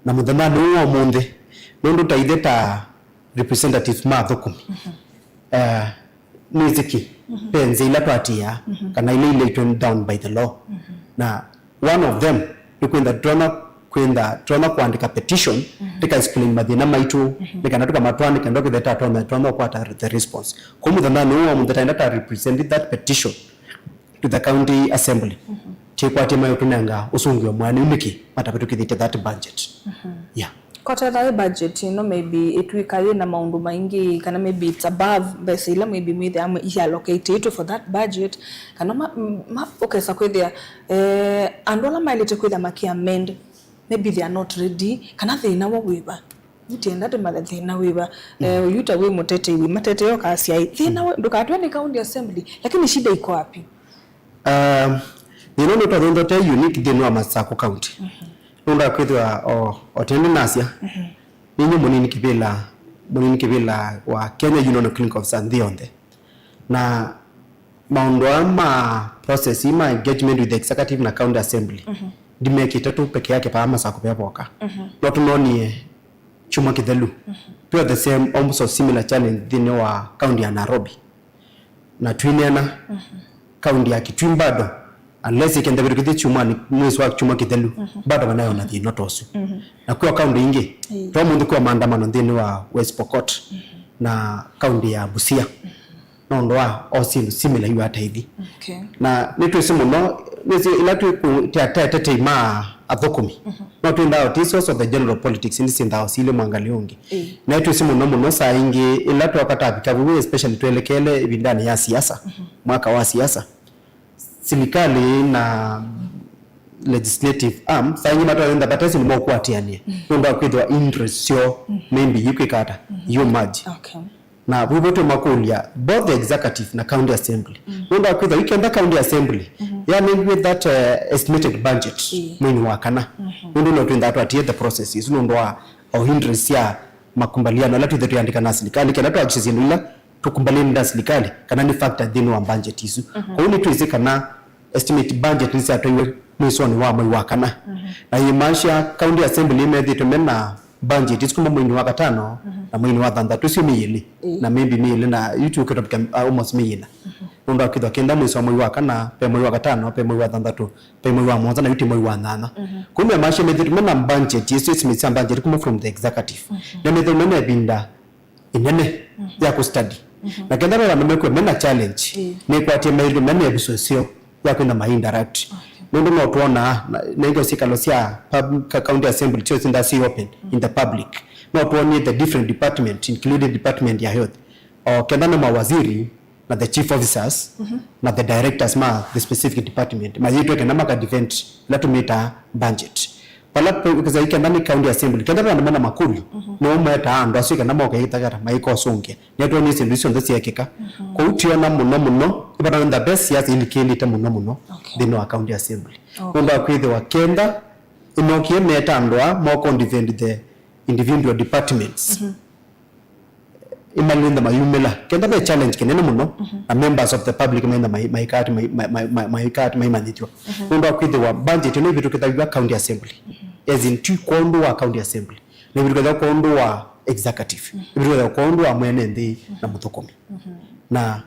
Na mũthenyanĩ ũũ wa ũmũnthĩ, nũndũ ta ithe ta representatives ma athũkũmi, eh, nĩsĩkĩ ve nzĩa ila twatĩĩaa kana ila ilaitwe down by the law. Na one of them nĩ kwĩtha tũtonya, kwĩtha tũtonya kũandĩka petition tũka explain mathĩna maitũ nĩ kana tũkamatwaa nĩ kenda kĩthe tatonya tũtonya kũkwata the response. Kwa mũthenyanĩ ũũ wa mũnthĩ taenda ta represent that petition to the county assembly, tĩkwatĩe mayũtũnenga ũsũngĩo mwaanĩu nĩkĩ matavĩtũkĩthĩtye that budget. Yeah. Kotethwa ĩ budget ĩno maybe ĩtw'ĩka yĩ na maũndũ maingĩ, kana maybe it's above mbesa ila maybe mwĩthĩa mwe iallocatĩtwe for that budget, kana ma, ma, ũkesa kwĩthĩa eh, andũ ala maĩlĩte kwĩthĩa makiamend, maybe they are not ready, kana thĩna wo wĩva. Yu tienda tũmanthe thĩna wĩva. Eh, ũyu ta wĩ mũtetei wĩ mateteo kasya ĩ thĩna we ndũkatwe nĩ county assembly, lakini shida iko wapi? Um, thĩna ũyũ twathonthote unique nthĩnĩ wa Masakũ County. Nũndũ wa kwĩthĩwa o, o tene nasya, nĩnyie mũnini kĩvĩla, mũnini kĩvĩla wa Kenya Union of Clinical Officers nthĩ yonthe. Na maũndũ aa ma process ii ma engagement with the executive na county assembly, ndimekĩte tu peke yake paa Masakũ ve voka. No tũnonie kyumwa kĩthelu. Twĩ the same, almost a similar challenge nthĩnĩ wa county ya Nairobi. Na twineena, county ya Kitui bado, unless ĩkenda vĩtũkĩthye kyumwanĩ mwĩsĩ wa kyumwa kĩthelu, bado vanayona thĩna ta ũsu. Na kwĩ o county ingĩ, to mũnthĩ kwĩ o maandamano nthĩnĩ wa West Pokot na county ya Busia. Nũndũ wa o syĩndũ similar yu ataithi. Okay. Na nĩtwĩsĩ mũno, nĩsĩ ĩla twĩ kũ-, tya-, ta atetei ma athũkũmi. No twĩndaa tĩ source of the general politics, nĩ syĩndaa silĩ mwangalĩ ũngĩ. Ĩĩ. Na nĩtwĩsĩ mũno mũno saa ingĩ, ĩla twoka tavika vau, especially twelekele ĩvindanĩ ya siasa, mwaka wa siasa, silikalĩ na legislative arm, saa ingĩ matonya ntha batesi nĩmokũatĩanĩa. Nũndũ wa kwĩthĩwa interest syoo, maybe, ikwĩka ata, iũmaji. Okay. Na vau vo tũmakũlya both the executive na county assembly. Nũndũ wa kwĩthwa ikenda county assembly yanengiwe that, uh, estimated budget mweinĩ wa kana. Nũndũ no twĩnthaa twatie the process isu nũndũ wa o hindrance sya makubaliano ala twĩthe twĩandĩka na silikalĩ, kenda twakishe syĩndũ ila tũkubaliane na silikalĩ kana nĩ factor nthĩnĩ wa budget isu. Kwoou nĩtwĩsĩ kana estimate budget nĩsyatwaiwe mwĩsonĩ wa mwei wa kana. Na yĩmaasya county assembly methĩĩtwe me na budget isu kuma mweinĩ wa katano na mweinĩ wa thanthatũ, sio mĩĩ ĩlĩ, na maybe mĩĩ ĩlĩ na yu tũkĩtavika, uh, almost mĩĩ ĩna. Nũndũ wa kwĩthwa kenda mwĩsĩ wa mwei wa kana, pe mwei wa katano, pe mwei wa thanthatũ, pe mwei wa mũonza, na yu ti mwei wa nyanya. Kũu me maasya methĩĩtwe me na budget, isu estimates sya budget kuma from the executive. Na methĩĩtwe me na ĩvinda ĩnene ya kũstudy. Na kenda ve vandũ mekwĩa me na challenge, nĩkwatie methĩĩtwe me na ĩvuso ĩseo ya kwĩna ma interact. Okay. Nũndũ no twonaa, na, na ingo syĩkalo sya pub-, ka-, county assembly syo sinda si open in the public. No twonie the different department, including department ya health. O kenda nĩ mawaziri na the chief officers na the directors ma the specific department mayĩtwe kenda maka defend ila tũmĩtaa budget. Vala pe-, kĩsa ikenda nĩ county assembly, kenda ve andũ mena makũlyo, no metaa andũ asu kenda moke ĩtagata maikosũngĩa. Nĩtwonie syĩndũ isu syonthe syeekĩka. Kwoou tiona mũno mũno, ĩvata nĩ the best siasa ilikĩlĩte mũno mũno nthĩnĩ wa county assembly. Okay. Nũndũ wa kwĩthĩwa kenda ĩnokie meta andũ aa moko defend the individual departments. Ĩmalĩnda mayumĩla. Kenda ve challenge kĩnene mũno, na members of the public maitha mai-, maikati mai-, mai-, mai-, mai-, maikati maimanyĩthw'a. Nũndũ wa kwĩthĩwa budget ĩno ĩvĩtũkĩthaw'a county assembly. As in, ti kwondũ wa county assembly. Nĩvĩtũkĩthya kwa ũndũ wa executive. Nĩvĩtũkĩthya kwa ũndũ wa mwene nthĩ na mũthũkũmi. Na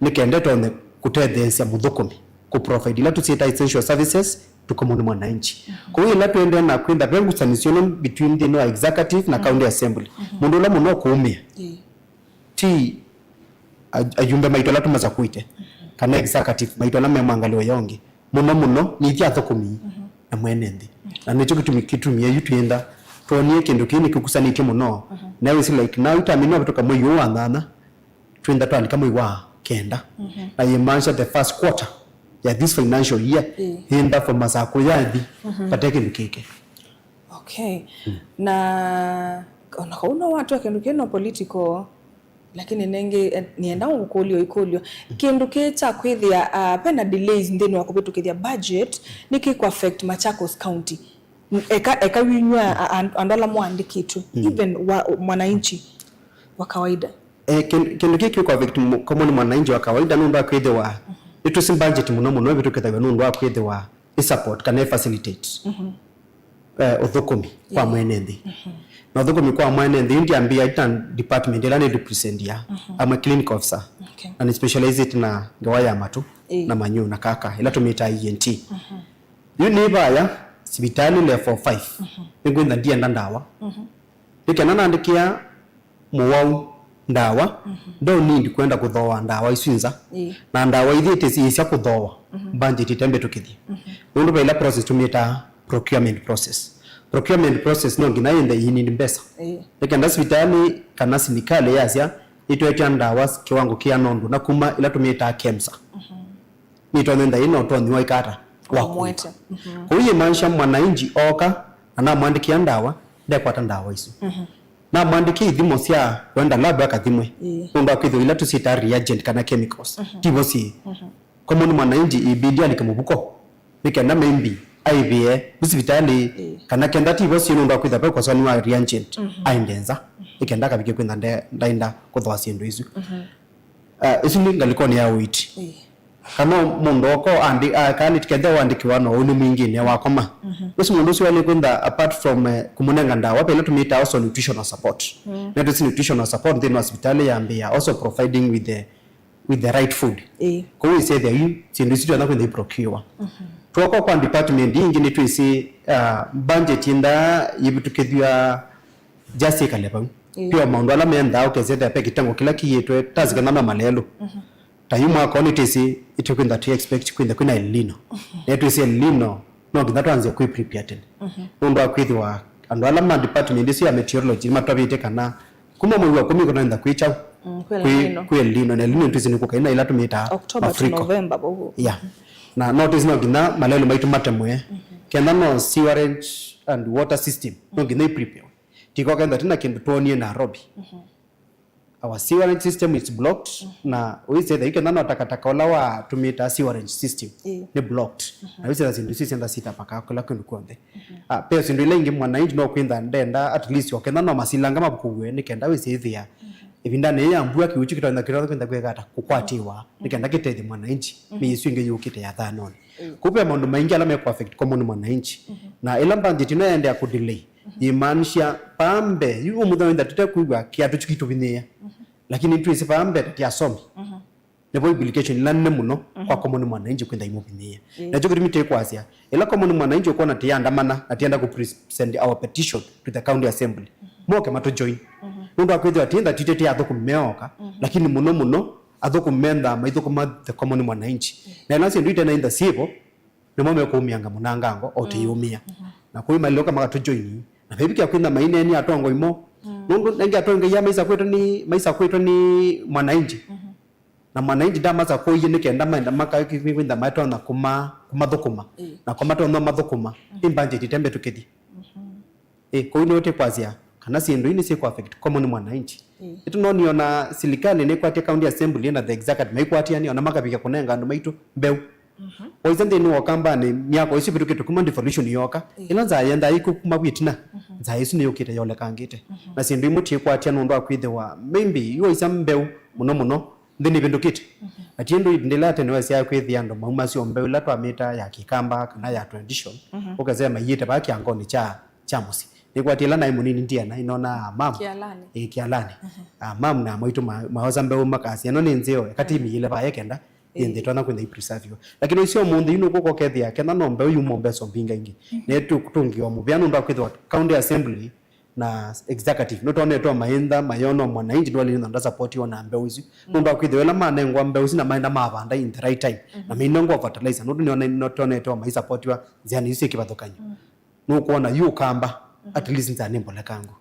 nĩ kenda ĩtonye kũtetheesya mũthũkũmi kũ provide ila tũsyĩtaa essential services to common mwananchi. Kwoou ĩla tũendee na kwĩtha ve ngusanĩsyo ĩno between nthĩnĩ wa executive na county assembly, mũndũ ũla mũno ũkũũmĩa ti a- ayumbe maitũ ala tũmasakũĩte, kana executive maitũ ala me mwangalĩo ya ũngĩ, mũno mũno nĩ ithyĩ athũkũmi na mwene nthĩ. Na nĩkyo kĩtumi kĩtumie yu twĩenda twonie kĩndũ kĩĩ nĩkĩkusanĩtye mũno. Na wĩsĩ, like, now itamina vĩtũka mwei ũũ wa nyanya, twĩenda twalika mwei wa kenda, na yĩmaanisha the first quarter ya this financial year, ĩĩ, yĩenda for masakũ yathi vate kĩndũ kĩke. Okay. Na ona kau no watwa kĩndũ kĩno political, lakini nĩngĩ, eh, nĩenda ngũkũlyo ikũlyo. Kĩndũ kĩ kya kwĩthĩa, ah, vena delays nthĩnĩ wa kũvĩtũkĩthya budget nĩkĩ kũ affect Machakos County? Eka, eka winywa a- and- andũ ala mũandĩkĩtwe, even wa mwananchi wa kawaida. Eh, kĩndũ kĩndũ kĩĩ kĩkũ affect mu- common mwananchi wa kawaida nũndũ wa kwĩthĩwa nĩtwĩsĩ budget mũno mũno ĩvĩtũkĩthaw'a nũndũ wa kwĩthĩwa ĩ support kana ĩ facilitate eh, ũthũkũmi kwa mwene nthĩ. Na ũthũkũmi kwa mwene nthĩ yu ndiambĩĩa ita department ĩla nĩ represent ya amwe clinical officer. Okay. Na nĩ specialized na ngewa ya matũ, ĩĩ, na manyũ na kaka ĩla tũmĩtaa E N T. Yu nĩ vaya sivitalĩ level five, nĩngwĩtha ndienda ndawa. Nĩ kana nandĩkĩa mũwau ndawa, ndo need kwenda kũthooa ndawa isu nza. Ĩĩ. Na ndawa ithi ĩtĩsĩ ĩsya kũthooa, budget ĩtembĩtũkĩthye. Nũndũ ve ila process tũmĩtaa procurement process. Procurement process no nginya yĩnthe yĩnini mbesa. Ĩĩ. Nĩ kenda sivitalĩ kana silikalĩ yasya ĩtwetya ndawa kiwango kĩana ũndũ na kuma ila tũmĩtaa KEMSA. Nĩtonye ndaĩ na ũtonyi wa ikata wa kũĩka. Kũu yĩmaanisha mwananchi oka na namwandĩkĩa ndawa, ndekwata ndawa isu. Namwandĩkĩa ithimo sya kwenda lab akathimwe. Ĩĩ. Nũndũ akwĩthĩwa ila tũsyĩtaa reagent kana chemicals tivo syĩ. Common mwananchi ibidi alike mũvuko nĩ kenda maybe aivĩe sivitalĩ, ĩĩ, kana kenda tivo syĩ nũndũ akwĩthĩwa ve ũkosanĩ wa reagent aende nza. Nĩ kenda akavikie kwĩtha nde- ndaenda kũthooa syĩndũ isu. Ah, ĩsu nĩ ngalĩkonĩ ya ũiiti. Ĩĩ. Kana mũndũ oko andi- ah, kana nĩtikethĩa wandĩkĩwa no ũnĩ mwingĩnĩ wakoma. Ũsu mũndũ ũsu waĩle kwĩtha apart from eh, kũmũnenga ndawa, ve ĩla tũmĩtaa also nutritional support. Na tũsi nutritional support nthĩnĩ wa sivitalĩ yambĩĩa also providing with the, with the right food. Ĩĩ. Kwoou ĩsethĩa yu syĩndũ isu twĩtha kwĩtha iprocure. Twoko kwa department ingĩ nĩtwĩsĩ ah, budget ĩnda yĩvĩtũkĩthw'a just ĩkale vau. Ĩĩ. Pia maũndũ ala mendaa ũkesethĩa ve kĩtengo kĩla kĩyĩtwe tasikana na malelũ. Ta yu mwaka ũũ nĩtwĩsĩ ĩtũkwĩtha tũ expect kwĩtha kwĩna El Nino. Na twĩsĩ El Nino no nginya twanze kwĩ prepare tene. Nũndũ wa kwĩthĩwa andũ ala ma department ĩsu ya meteorology nĩmatwavĩte kana kuma mwei wa kũmi kũnaenda kwĩ kyaũ? Mm, kwĩ El Nino. Kwĩ El Nino. Na El Nino twĩsĩ nĩkũka ina ila tũmĩtaa October to mafuriko. November vau. Yeah. Na no twĩsĩ no nginya malelũ maitũ matemwe. Kenda no sewerage and water system no nginya i prepare. Tiko kenda tina kĩndũ twonie Nairobi. Our sewerage system is blocked, na ũisethĩa yu kenda no takataka ũla watũmĩtaa sewerage system, ĩĩ, nĩ blocked. Na ũisethĩa syĩndũ isu syenda sitapaka kũla kĩndũ kw'onthe. Ah, pe syĩndũ ila ingĩ mwananchi no kwĩtha ndenda at least o kenda no masilanga mavukũw'e nĩ kenda wĩsĩthĩa ĩvindanĩ yĩĩ ya mbua kĩw'ũ kyu kĩtonya kĩtonya kwĩtha kwĩka ata kũkwatĩwa nĩ kenda kĩtethye mwananchi mĩĩ ĩsu ĩngĩ yũkĩte ya thanoni. Kũu ve maũndũ maingĩ ala mekũ affect common mwananchi. Na ĩla budget ĩno yaendeea kũ delay, yĩmaanisha vaa mbee, yu ũmũthenya wĩtha tũtekwĩw'a kĩatũ kyu kĩtũvinyĩĩa. Lakini twĩsĩ vaa mbee ta ti asomi. Nĩvo implication ila nene mũno kwa common mwananchi kwĩtha imũvinyĩĩa. Nakyo kĩtumi tĩkwasya, ĩla common mwananchi ũkwona tĩyandamana na tĩenda kũ present our petition to the county assembly, moke matũ join. Nũndũ wa kwĩthĩwa tĩtha titĩ tĩ athũkũmi meoka, lakini mũno mũno athũkũmi menthaa maithũkũma the common mwananchi. Na ĩla syĩndũ itenaitha syĩvo, nĩmo mekũũmĩanga mũnangango o tũiũmĩa. Na kũu malĩũka makatũjoini. Na vevikĩa kwĩna maineeni atongoi mo. Nũndũ nengĩ atongoi aa maisakwĩtwe nĩ, maisakwĩtwe nĩ mwananchi. Na mwananchi ndamasakũie nĩ kenda maenda makakwĩtha matonya kũma-, kũmathũkũma. Na kwa matonya mathũkũma, ĩ budget itembetũkĩthi. Ĩ, kũu nĩwe tĩkwasya kana syĩndũ ii nĩsyĩkũ affect common mwananchi. Ĩĩ. Ĩtũnonio na silikalĩ nĩkwatya county assembly na the executive maikwatĩanĩa ona makavikĩa kũnenga andũ maitũ mbeũ. Waisya nthĩnĩ wa Ũkambanĩ myaka ĩsu ĩvĩtũkĩte kuma devolution yooka, ĩla nzaa yendaa ĩkũkuma vu ĩtina, nzaa ĩsu nĩyũkĩte yolekangĩte. Na syĩndũ imwe tiĩkwatya nũndũ wa kwĩthĩwa maybe iwaisya mbeũ mũno mũno nthĩ nĩvĩndũkĩte. Na ti ĩndũ ĩvinda ĩla ya tene wesyaa kwĩthĩa andũ maumasya o mbeũ ĩla twamĩtaa ya Kĩkamba kana ya tradition, ũkesea maiĩte vaa kĩangonĩ kya, kya mũsyĩ. Nĩkwatĩ ĩla naĩ mũnini ndiana, ĩnona amam. Kĩalanĩ. Ĩ, kĩalanĩ. Amam na maitũ ma-, maosa mbeũ makasya, "Ĩno nĩ nzeo, eka tĩmĩĩle vaya kenda, ĩ, nthĩ ĩtonya kwĩtha ĩpreserviwa." Lakini ũisyo ũmũnthĩ, yu nũkũka ũkethĩa, kenda no mbeũ yuma mbesa mbingĩ ingĩ. Na ĩtũngĩwa mũvea nũndũ wa kwĩthĩwa County Assembly na executive, nũtonetwe maĩntha, mayona mwananchi ndwalĩ na ndasapotiwa na mbeũ isu. Nũndũ wa kwĩthĩwa ĩla manengwa mbeũ isu na maenda mavanda in the right time. Na mainengwa fertilizer, nũndũ nĩtonetwe maisapotiwa nzĩanĩ isu syĩ kĩvathũkany'o. Nũkwona yu ũkamba, at least nza nĩ mbolekangu.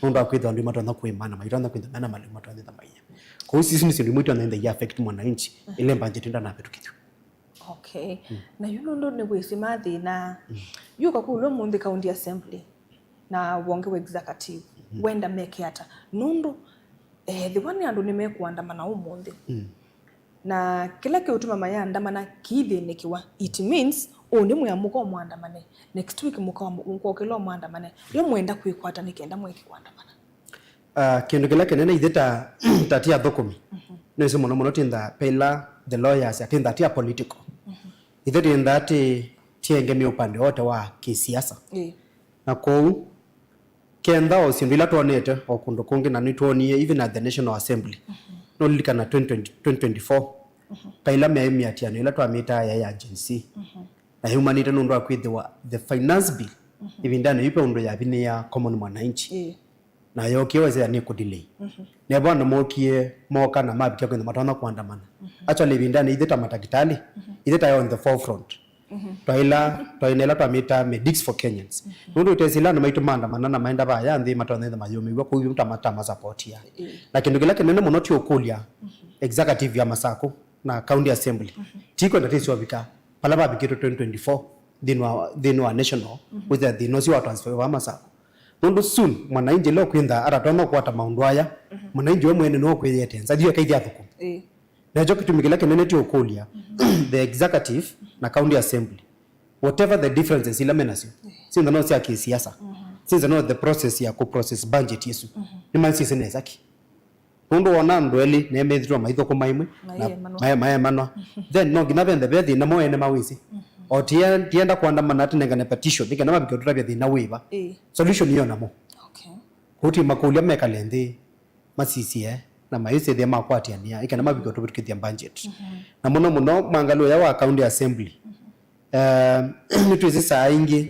Nũndũ wa kwĩthĩwa andũ matonya kwĩmana, maitonya kwĩthĩwa mena malĩu matonya kwĩthĩwa maiya. Kwoou isu nĩ syĩndũ imwe itonya kwĩthĩwa i affect mwananchi, ĩla budget ndanavĩtũkĩthw'a. Okay. Na yu nũndũ nĩ wĩsĩ mathĩna, yu ũkakũlw'a mũnthĩ County Assembly na wonge wa executive, wenda meke ata? Nũndũ ethĩwa nĩ andũ nĩmekũandamana ũmũnthĩ, na kĩla kĩũtuma mayandamana kĩithĩnĩkĩwa, it means ũnĩ mwĩamũka ũmwandamane, next week mũka-, mũkokĩla ũmwandamane, yo mwenda kwĩkwata nĩ kenda mweke kũandamana? Ah, kĩndũ kĩla kĩnene ithe ta, ta ti athũkũmi, nĩwĩsĩ mũno mũno tinda pela the lawyers, atinda ti a political. Ithe tinda ti, tiengemie upande wote wa kĩsiasa. Ĩĩ. Na kwoou, kenda o syĩndũ ila twonete o kũndũ kũngĩ na nĩtwonie even at the National Assembly. Nũlilikana twenty twenty, twenty twenty-four, kaila meaĩ mĩatiano ila twamĩtaa yaĩ ya Gen Z. Na yaumanĩte nũndũ wa kwĩthĩwa the finance bill, ĩvindanĩ yu ve ũndũ yavinĩaa common mwananchi. Ĩĩ. Na yookie wesea nĩ kũdelay. Nevo andũ mookie, mooka na mavikia kwĩtha matonya kũandamana. Actually, ĩvindanĩ ithe ta matakĩtalĩ, ithe ta on the forefront. Twaila, twaina ĩla twamĩtaa Medics for Kenyans. Nũndũ ũtesĩ ĩla andũ maitũ maandamana na maenda vaya nthĩ matonya itha mayũmĩw'a kũu yu ta mata masapotia. Na kĩndũ kĩla kĩnene mũno ti ũkũlya executive ya Masakũ na County Assembly. Ti kwenda tĩsovika pala vavikĩtwe twenty twenty-four nthĩnĩ wa, nthĩnĩ wa national, wĩthĩa thĩna ũsu wa transfer wa Masakũ. Nũndũ soon, mwananchi ĩla ũkwĩntha atatonya kũkwata maũndũ aya, mwananchi we mwene nĩwe ũkwĩyete nza, thiĩ ekaithya athũkũmi. Ĩĩ. Nakyo kĩtumi kĩla kĩnene ti ũkũlya, the executive na county assembly, whatever the differences ila menasyo, sinza no sya kĩsiasa, sinza no the process ya kũ process budget ĩsu, nĩmasisye nesa ki. Nũndũ wona andũ elĩ nemethĩtwe maithũkũma ĩmwe na maemanwa. Then no nginya venthe ve thĩna mo ene mawĩsĩ. O tienda kũandamana atĩ nengane petition nĩ kenda mavike ũtũtavya thĩna wĩva. Ĩĩ. Solution ĩyo namo. Okay. Kũu ti makũlya mekale nthĩ masisye na mayĩsĩthĩa makwatĩanĩa ĩ kenda mavike ũtũvĩtũkĩthya budget. Na mũno mũno mwangalĩ ũya wa county assembly. Eh, nĩtwĩsĩ saa ingĩ,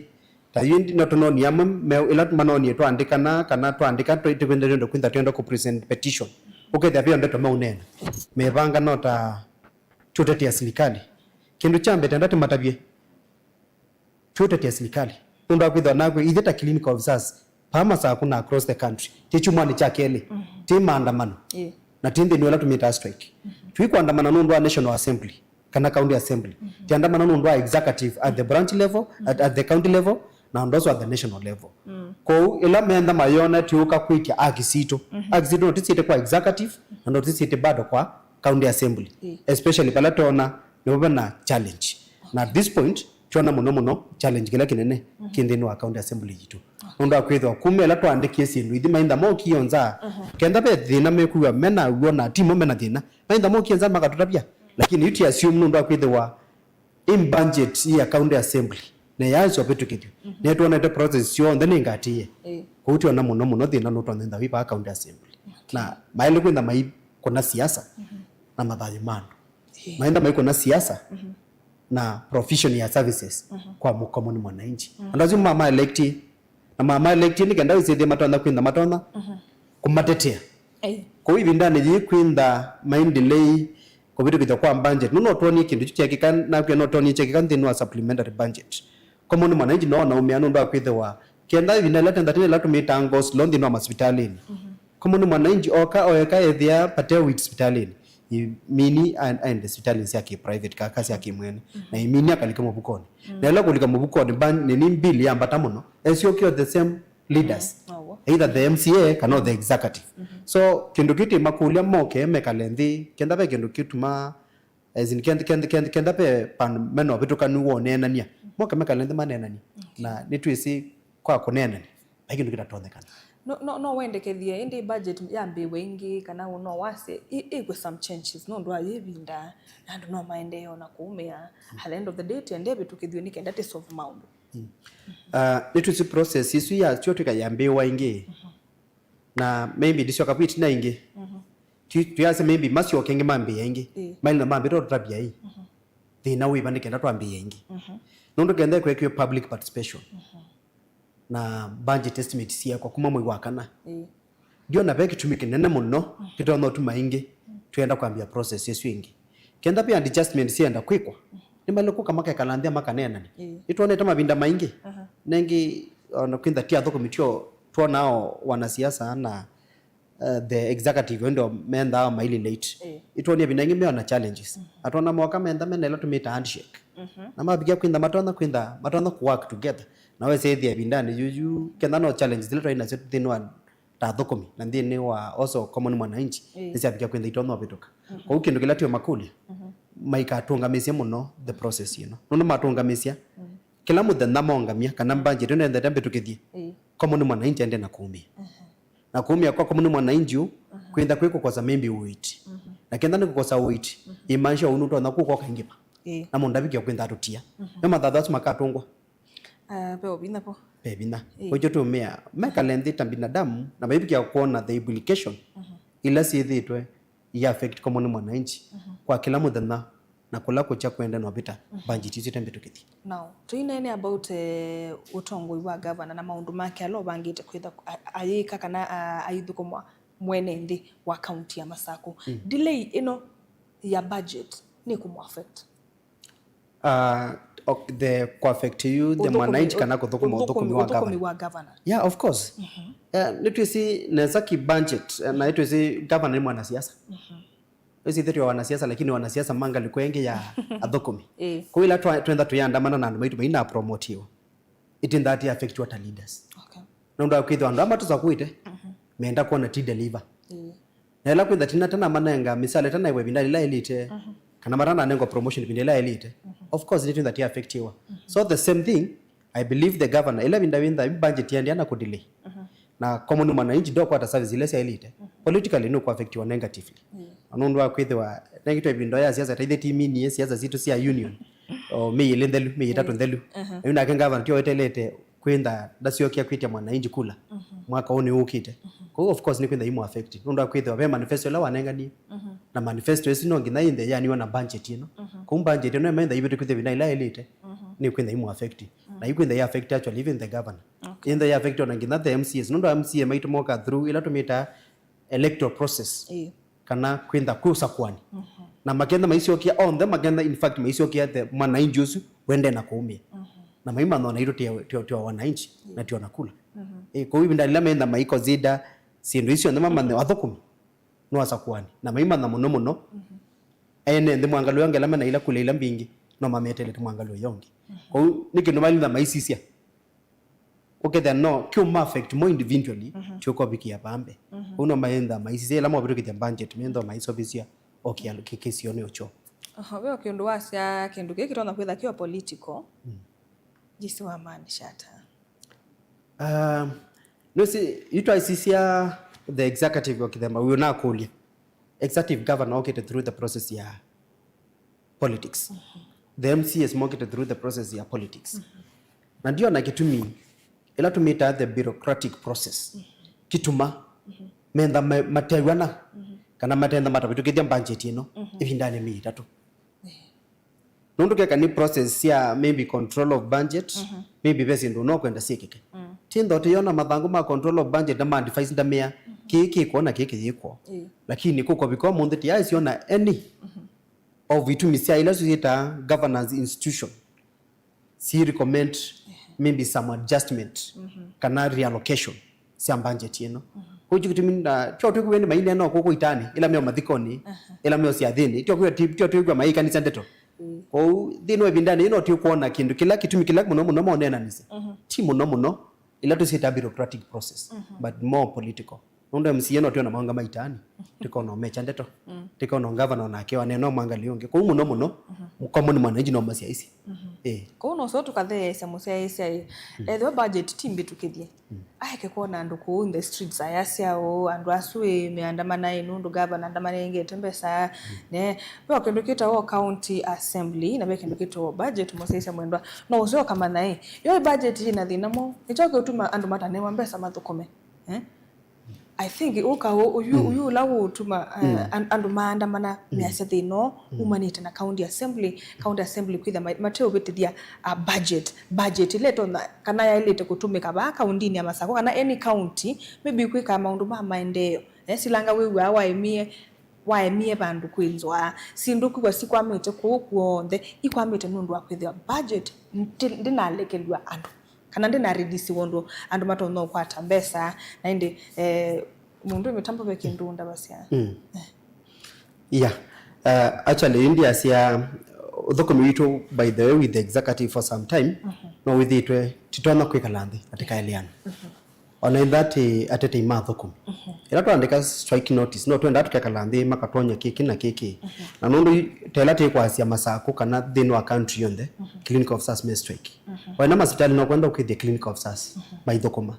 ta yu ĩndĩ no tũnonie amwe me, ĩla manonie twaandĩkana, kana twaandĩka tũ-, tũkwenda, twenda kwĩtha twenda kũ present petition. Ũkethĩa ve ndeto meũneena. Mevanga no ta tũtetea silikalĩ. Kĩndũ kya mbee tenda tũmatavye. Tũtetea silikalĩ. Nũndũ wa kwĩthwa nakw'o, ithe ta clinical officers, paa Masakũ na across the country, ti kyumwanĩ kya kelĩ, ti maandamano, na ti nthĩnĩ ũla tũmĩtaa strike. Tũikwandamana nũndũ wa National Assembly kana County Assembly. Tiandamana nũndũ wa executive at the branch level, at, at the county level, na ũndũ ũsu at the national level. Kwoou, ĩla meenda mayona tiũka kwĩkya aki sitũ. Aki sitũ no tũsiĩte kwa executive, na no tũsiĩte bado kwa County Assembly. Especially pala twona nĩvo vena challenge. Na at this point, twona mũno mũno challenge kĩla kĩnene kĩ nthĩnĩ wa County Assembly yitũ. Nũndũ wa kwĩthĩwa kuma ĩla twaandĩkie syĩndũ ithi maitha mokie nza, kenda ve thĩna mekwĩw'a mena w'o na timo mena thĩna, maitha mokie nza makatũtavya. Lakini yu ti assume nũndũ wa kwĩthĩwa in budget ya County Assembly, na yaasya ũvĩtũkĩthyo, nĩtwonete process syonthe nĩ ngatĩĩe. Kũu twona mũno mũno thĩna nũtonyetha wĩ vaa County Assembly. Na maĩle kwĩtha maikũna siasa na mathayũ ma andũ. Maenda maikũna siasa na provision ya services kwa mũ-, common mwananchi. Andũ asu mama electi, na mama electi nĩ kenda wĩsĩthie matonya kwĩntha matonya kũmatetea. Kũu ĩvindanĩ yĩĩ kwĩntha mai delay kũvĩtũkĩthya kwa budget. Nũ no twonie kĩndũ kyu kyekĩka, nakwĩa no twonie kyekĩka nthĩnĩ wa supplementary budget. Common mwananchi no naumĩa nũndũ wa kwĩthĩwa kenda ĩvinda ĩla tenda tene ĩla tũmĩtaa go slow nthĩnĩ wa masivitalĩnĩ. Common mwananchi oka oeka ethĩa pate wit sivitalĩnĩ. Imini a-, aende sivitalĩnĩ sya kĩ private kaka sya kĩmwene. Na imini akalika mũvukonĩ. Na ĩla kũlika mũvukonĩ, ban-, nini bill yambata mũno. Esyokie the same leaders. Either the M C A kana the executive. So, kĩndũ kĩu tĩ makũlya moke mekale nthĩ, kenda ve kĩndũ kĩtuma, as in, kend-, kend-, kend-, kenda ve pandũ mena ũvĩtũkanu wa ũneenany'a. Moke mekale nthĩ maneenany'e. Na nĩtwĩsĩ kwa kũneenany'a, vai kĩndũ kĩtatonyekana. No, no, no wendekethie ĩndĩ budget yambĩĩwe ĩngĩ, kana no wasye ĩ-, ĩkwe some changes, nũndũ wa yĩ ĩvinda, na andũ no maendee ona kũũmĩa. At the end of the day, tiende ĩvĩtũkĩthw'e nĩ kenda tĩ solve maũndũ. Uh, nĩtwĩsĩ process isu yatw'ĩka yambĩĩwa ĩngĩ, na maybe ndĩsyoka vu ĩtina ĩngĩ. Tũ- tuyasya maybe masyoke ĩngĩ mambĩĩa ĩngĩ. Ĩĩ. Mailĩ na mambĩta ũtũtavya ĩ, thĩna wĩva nĩ kenda twambĩĩa ĩngĩ. Nũndũ kenda ĩkwekiwe public participation na budget estimate siekwa kuma mwei wa kana. Ĩĩ. Ndiona ve kĩtumi kĩnene mũno kĩtonya ũtuma ĩngĩ twenda kwambia process ĩsu ĩngĩ. Kenda ve adjustment sienda kwĩkwa, nĩmaĩle kũka makekala nthĩ makaneenania. Ĩĩ. Nĩtwonete mavinda maingĩ. Aha. Nengĩ ona kwĩntha ti athũkũmi tio twonao wanasiasa na uh, the executive ndo mendaa mailĩ late. Ĩĩ. Itwonie vinda ingĩ meo na challenges. Atona moka mentha mena ĩla tũmĩta handshake. Na mavikia kwĩntha matona kwĩntha matona ku work together. Na wese ĩthĩa vindanĩ yuyu kenda no challenges ila twaĩ nasyo thĩnĩ wa ta athũkũmi na nthĩnĩ wa also common mwananchi. Ĩĩ. Nĩsyavikia kwĩntha itona ũvĩtũka. Kwoou kĩndũ kĩla tio makũlya maikatũngamisye mũno the process ĩno. Nũndũ matũngamisya kĩla mũthenya mongamya kana budget ĩno endete mbĩtũkĩthye. Ĩĩ. Common mwananchi ende na kumia. Na kumia kwa common mwananchi ũ, kwĩntha kwĩ kũkosa maybe weight. Na kenda nĩ kũkosa weight, imaanisha ũu nũtonya kũkoka ingĩva. Ĩĩ. Na mũndũ ndavikia kwĩntha atũtia. Me mathatha asu makatũngwa. Ah, ve vinya po. Ve vinya. Ĩĩ. Kwa hiyo tumia, mekale nthĩ ta binadamu, na maivikia kuona the implication ila syĩthĩtwe i affect common mwananchi kwa kĩla mũthenya na kũla kũkya kwenda no vita budget isu itembĩtũkĩthye. Now, tũinene about eh, ũtongoi wa governor na maũndũ make ala ũvangĩte kwĩtha a- ayĩka kana a- aithũkũmwa mwene nthĩ wa kaunti ya Masaku. Delay ĩno ya budget nĩ kũmũ affect? Uh, ok- the kũ affect you the Ũthũkũmi- mwananchi kana kũthũkũma ũthũkũmi- ũthũkũmi wa ũthũkũmi governor? Wa governor. Yeah, of course. Uh, nĩtwĩsĩ nesa ki budget eh, na nĩtwĩsĩ governor nĩ mwanasiasa. Wĩsĩ ithe twa wanasiasa lakini wanasiasa mangaliko engĩ ya athũkũmi. Ĩĩ. Kwoou ila twa- twenda tũyandamana na andũ maitũ maina promotiwa, it in that affect what leaders. Okay. Nũndũ akwĩthwa andũ ama tũsakuĩte menda kuona ti deliver. Ĩĩ. Na ĩla kwĩtha tina tana manenga misale tana iwe vinda lila elite kana matana anengo promotion vinda ila elite. Of course it in that affectiwa. So the same thing I believe the governor ila vinda wĩntha budget yandi ana kudelay. Na common mwananchi ndokwata service ila syaĩlĩte. Politically nũkũ affectiwa negatively. Na nũndũ wa kwĩthĩwa nengĩtwe ĩvinda ya siasa taithe timinie siasa sitũ sya union o mĩĩ ĩlĩ nthelu, mĩĩ ĩtatũ nthelu. Na yu nake governor tio wetelete kwĩntha ndasyokia kwĩtya mwananchi kula mwaka ũũ nĩwũkĩte. Kwoou of course nĩkwĩntha imũ affect nũndũ wa kwĩthĩwa ve manifesto ĩla wanenganie. Na manifesto ĩsu no nginya ĩnthe yaniwa na budget ĩno. Kwoou budget ĩno ĩmaĩntha ivĩtũkĩthya ĩvinda ĩla ĩlĩte nĩkwĩntha imũ affect. Na ikwĩntha i affect actually even the governor. Okay. Ĩntha i affect ona nginya the M C As. Nũndũ M C A maitũ moka through ĩla tũmĩtaa electoral process. Ĩĩ. Kana kwĩntha kwĩ ũsakuani. Na makenda maisyokia onthe makenda in fact maisyokia the mwananchi ũsu wende na kũumia. Na maimanya ona itũ tio- tio- tio wananchi na tio na kula. Ĩĩ, kwoou ivinda lila menda maiconsider syĩndũ isu onthe mamanye athũkũmi no asakuani na maimanya mũno mũno ene nthĩ mwangalũ yonge ĩla mena ila kula ila mbingĩ no mametelete mwangalũ yonge. Kwoou nĩ kĩndũ malinda maisisya. Ũkethĩa no kĩũma affect mo individually, kĩũkovikia vambe. Ũu no maenda maisisya ĩla movĩtũkĩthya budget, menda maisovisya o kĩalo kĩ- kĩsionĩ ũkyo. Oho, ve o kĩndũ wasya kĩndũ kĩĩ kĩtonya kwĩtha kĩo political. Jisi wamaanisha ata? Um, nũsi itwaisisya the executive wa kĩthemba ũyũ nakũlya. Executive governor okĩte through the process ya politics. The M C As mokĩte through the process ya politics. Na ndiona kĩtumi ĩla tũmĩtaa the bureaucratic process kĩtuma menda ma- matew'ana kana matenda matavĩtũkĩthya budget ĩno ĩvindanĩ mĩĩ ĩtatũ. Nũndũ keka nĩ process sya maybe control of budget, maybe ve syĩndũ no kwenda syĩkĩke. Ti nthoti yona mathangũ ma control of budget na ma advice ndamĩa kĩĩ kĩkw'o na kĩĩ kĩyĩkw'o. Lakini kũkovika ũmũnthĩ tiaĩsyona any of itumi sya ila syĩtaa governance institution si recommend maybe some adjustment kana reallocation sya budget ĩno. Kwoou kĩtumi na tyo twĩkwĩwa nĩ maineena kũkũ itanĩ ila meo mathikonĩ ila meo syathĩnĩ tyo kwĩwa ti- tyo twĩkwĩwa maikanĩsya ndeto. Kwoou nthĩnĩ wa ĩvindanĩ ĩno twĩkwona kĩndũ kĩla kĩtumi kĩla mũno mũno moneenanĩsya ti mũno mũno ila tũsyĩtaa bureaucratic process but more political. Nũndũ M C A no twĩona maũnga maitani. Tĩkona ũmekya ndeto. Tĩkona ngavana onake wanena mwangalĩ ũngĩ. Kũu mũno mũno, common mwananchi no masyaisye. Eh. Kũu no so tũkatheesya mũsyaĩĩsya ĩ. Ethĩwa budget ti mbĩtũkĩthye. Aeke kwona andũ kũu in the streets ayasya ũũ, andũ asu ĩ meandamana ĩ nũndũ gavana andamanengete mbesa. Ne, ve kĩndũ kĩtawa county assembly, na ve kĩndũ kĩtawa budget, mũsyaĩĩsya mwendwa. No ũseo kamanya ĩ, yo budget ĩna thĩna mwaũ? Nĩkyo kĩũtuma andũ matanewa mbesa mathũkũme. Eh? I think ũka ũ- ũyu ũyu ũla ũũtuma uh, an- andũ maandamana measya thĩna ũũ umanĩte na county assembly, county assembly kwĩtha ma- mateũvĩtĩthya a budget, budget ĩla ĩtonya kana yaĩlĩte kũtũmĩka vaa kauntinĩ ya Masakũ kana any county, maybe kwĩka maũndũ ma maendeeo. Eh, silanga wĩw'aa waemie waemie vandũ kwĩnzwa, syĩndũ kwĩw'a sikwamĩte kũu kw'onthe ikwamĩte nũndũ wa kwĩthĩwa budget ndi- ndĩnalekelw'a andũ kana ndĩnarĩlisiwa ũndũ andũ matonya ũkwata mbesa. Na ĩndĩ eh, mũndũ wĩ mĩtambo ve kĩndũ ndavasya. Mm. Yeah. Uh, actually, ĩndĩ asya ũthũkũmi witũ, by the way, with the executive for some time, no wĩthĩtwe titonya kwĩkala nthĩ na tĩkaeleana. Ona in that eh, atetei ma thũkũmi. Ĩla twaandĩka strike notice, no twendaa tũkekala nthĩ makatwonya kĩkĩ na kĩkĩ. Na nũndũ i- ta ĩla tĩkwasya Masakũ kana thĩnĩ wa country yonthe, clinical officers me strike. Waenda masivitalĩ no kwenda ũkwĩthĩa clinical officers maithũkũma.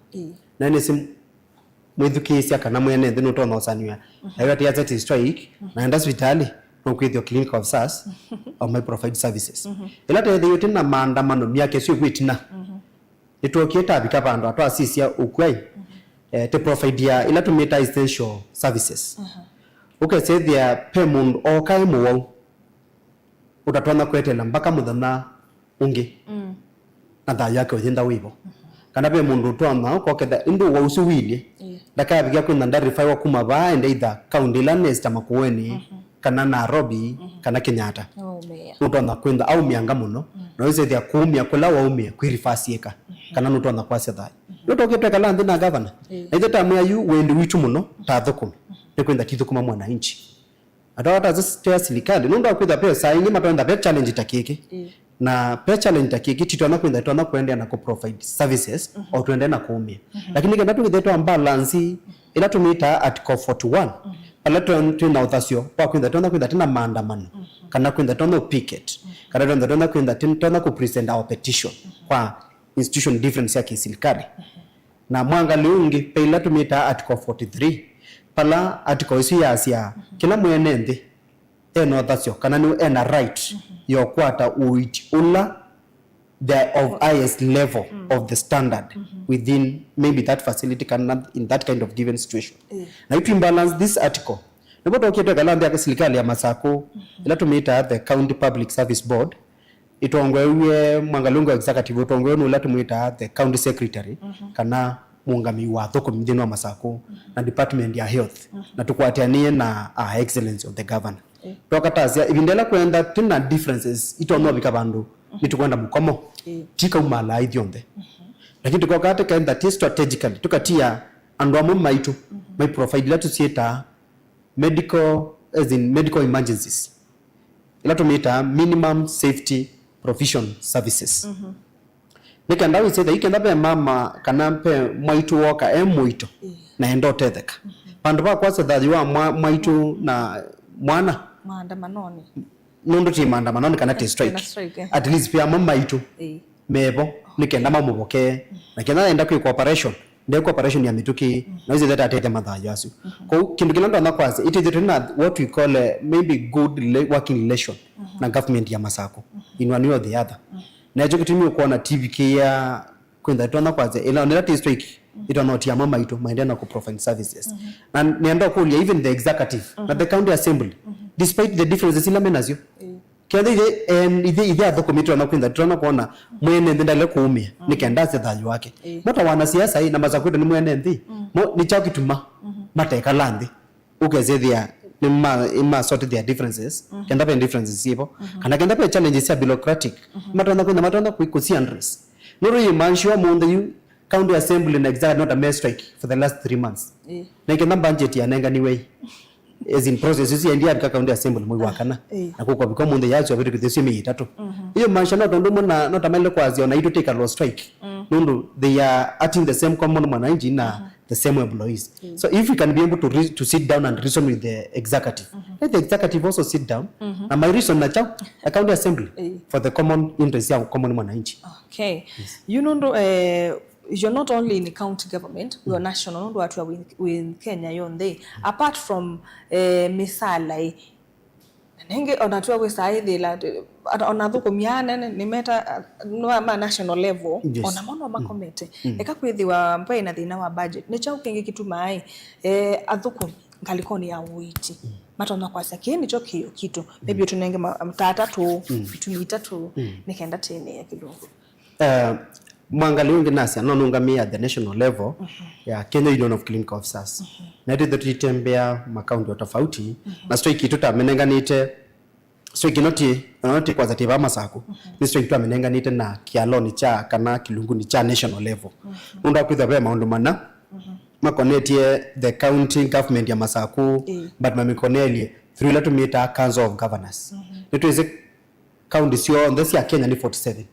Na nĩsĩ mwĩthukĩĩsya kana mwene nthĩ nũtonya ũsanĩwa. Ayo atĩ aseti strike, na enda sivitalĩ, no kwĩthĩa clinical officers o mai provide services. Ĩla tethĩiwe tĩ na maandamano myaka ĩsu ĩkwĩ ĩtina. Nĩtwokie tavika vandũ atwasisya ũkwai eh, tĩ provide ya ila tũmĩtaa essential services. Ũkesethĩa pe mũndũ oka e mũwau ũtatonya kweteela mpaka mũthenya ũngĩ na thayũ wake ũyĩntha wĩvo. Kana pe mũndũ ũtonya ũkoketha ĩndĩ ũwau ũsu wilyĩ ndakavika kwĩna ndarifaiwa kuma vaa ende itha kaunti ila nesta Makueni kana Nairobi kana Kenyatta. Nũtonya kwĩntha aumĩanga mũno, na wĩsethĩa kũumĩa kũla waumĩe kwĩ rifasiĩka kana nũtonya kwasya thayũ. Nũtokie twekala nthĩ na gavana. Na ithe tamwĩa yu wendi witũ mũno ta athũkũmi nĩ kwĩntha tithũkũma mwananchi. Atawatatea silikalĩ nũndũ wa kwĩtha pesa ingĩ matonya ve challenge ta kĩkĩ. Na pe challenge ta kĩkĩ titonya kwĩntha titonya kũendeea na kũ provide services o tũendee na kũũmĩa. Lakini kenda twĩthĩe twa balance ĩla tũmĩtaa article forty one, vala twe- twĩ na ũthasyo wa kwĩntha titonya kwĩntha tĩna maandamano kana kwĩntha titonya picket kana twĩntha titonya kwĩntha titonya kũ present our petition kwa institution different sya kĩsilikalĩ. Na mwangalĩ ũngĩ pe ila tũmĩtaa article forty three, pala article ĩsu yasya kĩla mwene nthĩ ena ũthasyo kana nĩ ena right ya ũkwata ũiiti ũla the of highest level of the standard within maybe that facility kana in that kind of given situation. Na itwi balance this article nĩvo tũkie twekala nthĩ ya silikalĩ ya Masakũ ĩla tũmĩtaa the County Public Service Board, ĩtongoew'e mwangalungu wa executive ũtongoew'e nĩ ũla tũmwĩtaa the county secretary kana mũũngamĩi wa athũkũmi nthĩnĩ wa Masakũ na department ya health, na tũkwatĩanĩe na our excellency of the governor. Twokatasya ĩvinda ĩla kwenda twĩ na differences itonya ũvika vandũ nĩtũkwenda mũkomo, ti kaumalaa ithyonthe, lakini tũkokaa tũkenda ti strategically tũkatia andũ amwe maitũ mai provide ila tũsyĩtaa medical, as in medical emergencies, ila tũmĩtaa minimum safety provision services. Nĩ kenda wĩsĩthe yu kenda ve mama kana ve mwaitũ woka e mũito na enda ũtetheka, vandũ va kwasya thayũ wa mwa- mwaitũ na mwana maandamanonĩ, nũndũ ti maandamanonĩ kana ti strike, at least ve amwe maitũ mevo nĩ kenda mamũvokee, na kenda enda kwĩka operation ndekwa operation ya mĩtũkĩ na wĩsĩthe tatethya mathayũ asu. Kwoou kĩndũ kĩla ndonya kwasya itĩthĩtwe na what we call a maybe good rela- working relation na government ya Masakũ in one way or the other. Na ekyo kĩtumi ũkwona T V K ya kwĩntha ĩtonya kwasya ĩla nĩla ti strike ĩtonya ũtia amwe maitũ maendee na kũ provide services. Na nĩenda ũkũlya even the executive na the county assembly, despite the differences ila menasyo, kenda ithe, em, ithe, ithe athũkũmi tũtonya kwĩntha tũtonya kwona mwene nthĩ ndale kũũmĩa nĩ kenda asye thayũ wake. Mo ta wanasiasa ĩ, na Masakwĩtũ nĩ mwene nthĩ, mo nĩ kyaũ kĩtuma matekala nthĩ ũkesethĩa nĩma- nĩmasotethya differences, kenda ve differences syĩvo, kana kenda ve challenges sya bureaucratic, matonya kwĩna matonya kũ- kũsi address. Nũndũ yĩ manshi wa mũnthĩ yu county assembly na executive not a mere strike for the last three months. Na kenda budget yanenganiwe ĩ, as in process isu yaendie yavika county assembly mwei wa kana, na kũkwa vika mũnthĩ yasyo vitu kĩthĩ sio mĩĩ ĩtatũ. Iyo manshi no tondũ mwana no tamaile kwasya ona itũ take a law strike. Nũndũ they are acting the same common mwananchi na the same employees. So if we can be able to, re- to sit down and reason with the executive, let the executive also sit down na my reason na chao a county assembly for the common interest ya common mwananchi. Okay. You know, eh, you're not only in county government, you're national, nũndũ watu are with, with Kenya yonthe. Apart from eh, misala ĩ, na nĩngĩ ona twa wĩsaa ĩthĩla ona athũkũmi anene nĩmeta nwa ma national level. Yes. Ona mono makomete. Eka kwĩthĩwa mbaĩ na thĩna wa budget, nĩ kyaũ kĩngĩ kĩtumaa eh, athũkũmi ngalĩkonĩ ya ũiiti matonya kwasya kĩĩ nĩkyo kĩĩo kitũ, maybe ũtũnenge ma- tata tũũ, itumi itatũ, nĩ kenda tĩnĩe kĩlungu. Eh, mwangalĩ ũngĩ nasya no nũngamĩe at the national level ya Kenya Union of Clinical Officers. Na ithuĩ tũitembea makaunti o tofauti, na strike itũ twamĩnenganĩte, strike ĩno ti, ĩno ti kwanza ti vaa Masaku, nĩ strike twamĩnenganĩte na kĩalonĩ kya kana kĩlungunĩ kya national level. Nũndũ wa kwĩthwa ve maũndũ mana makonetye the county government ya Masaku, but mamĩkoneelye through ĩla tũmĩtaa Council of Governors. Nĩtwĩsĩ county syonthe sya Kenya nĩ forty seven,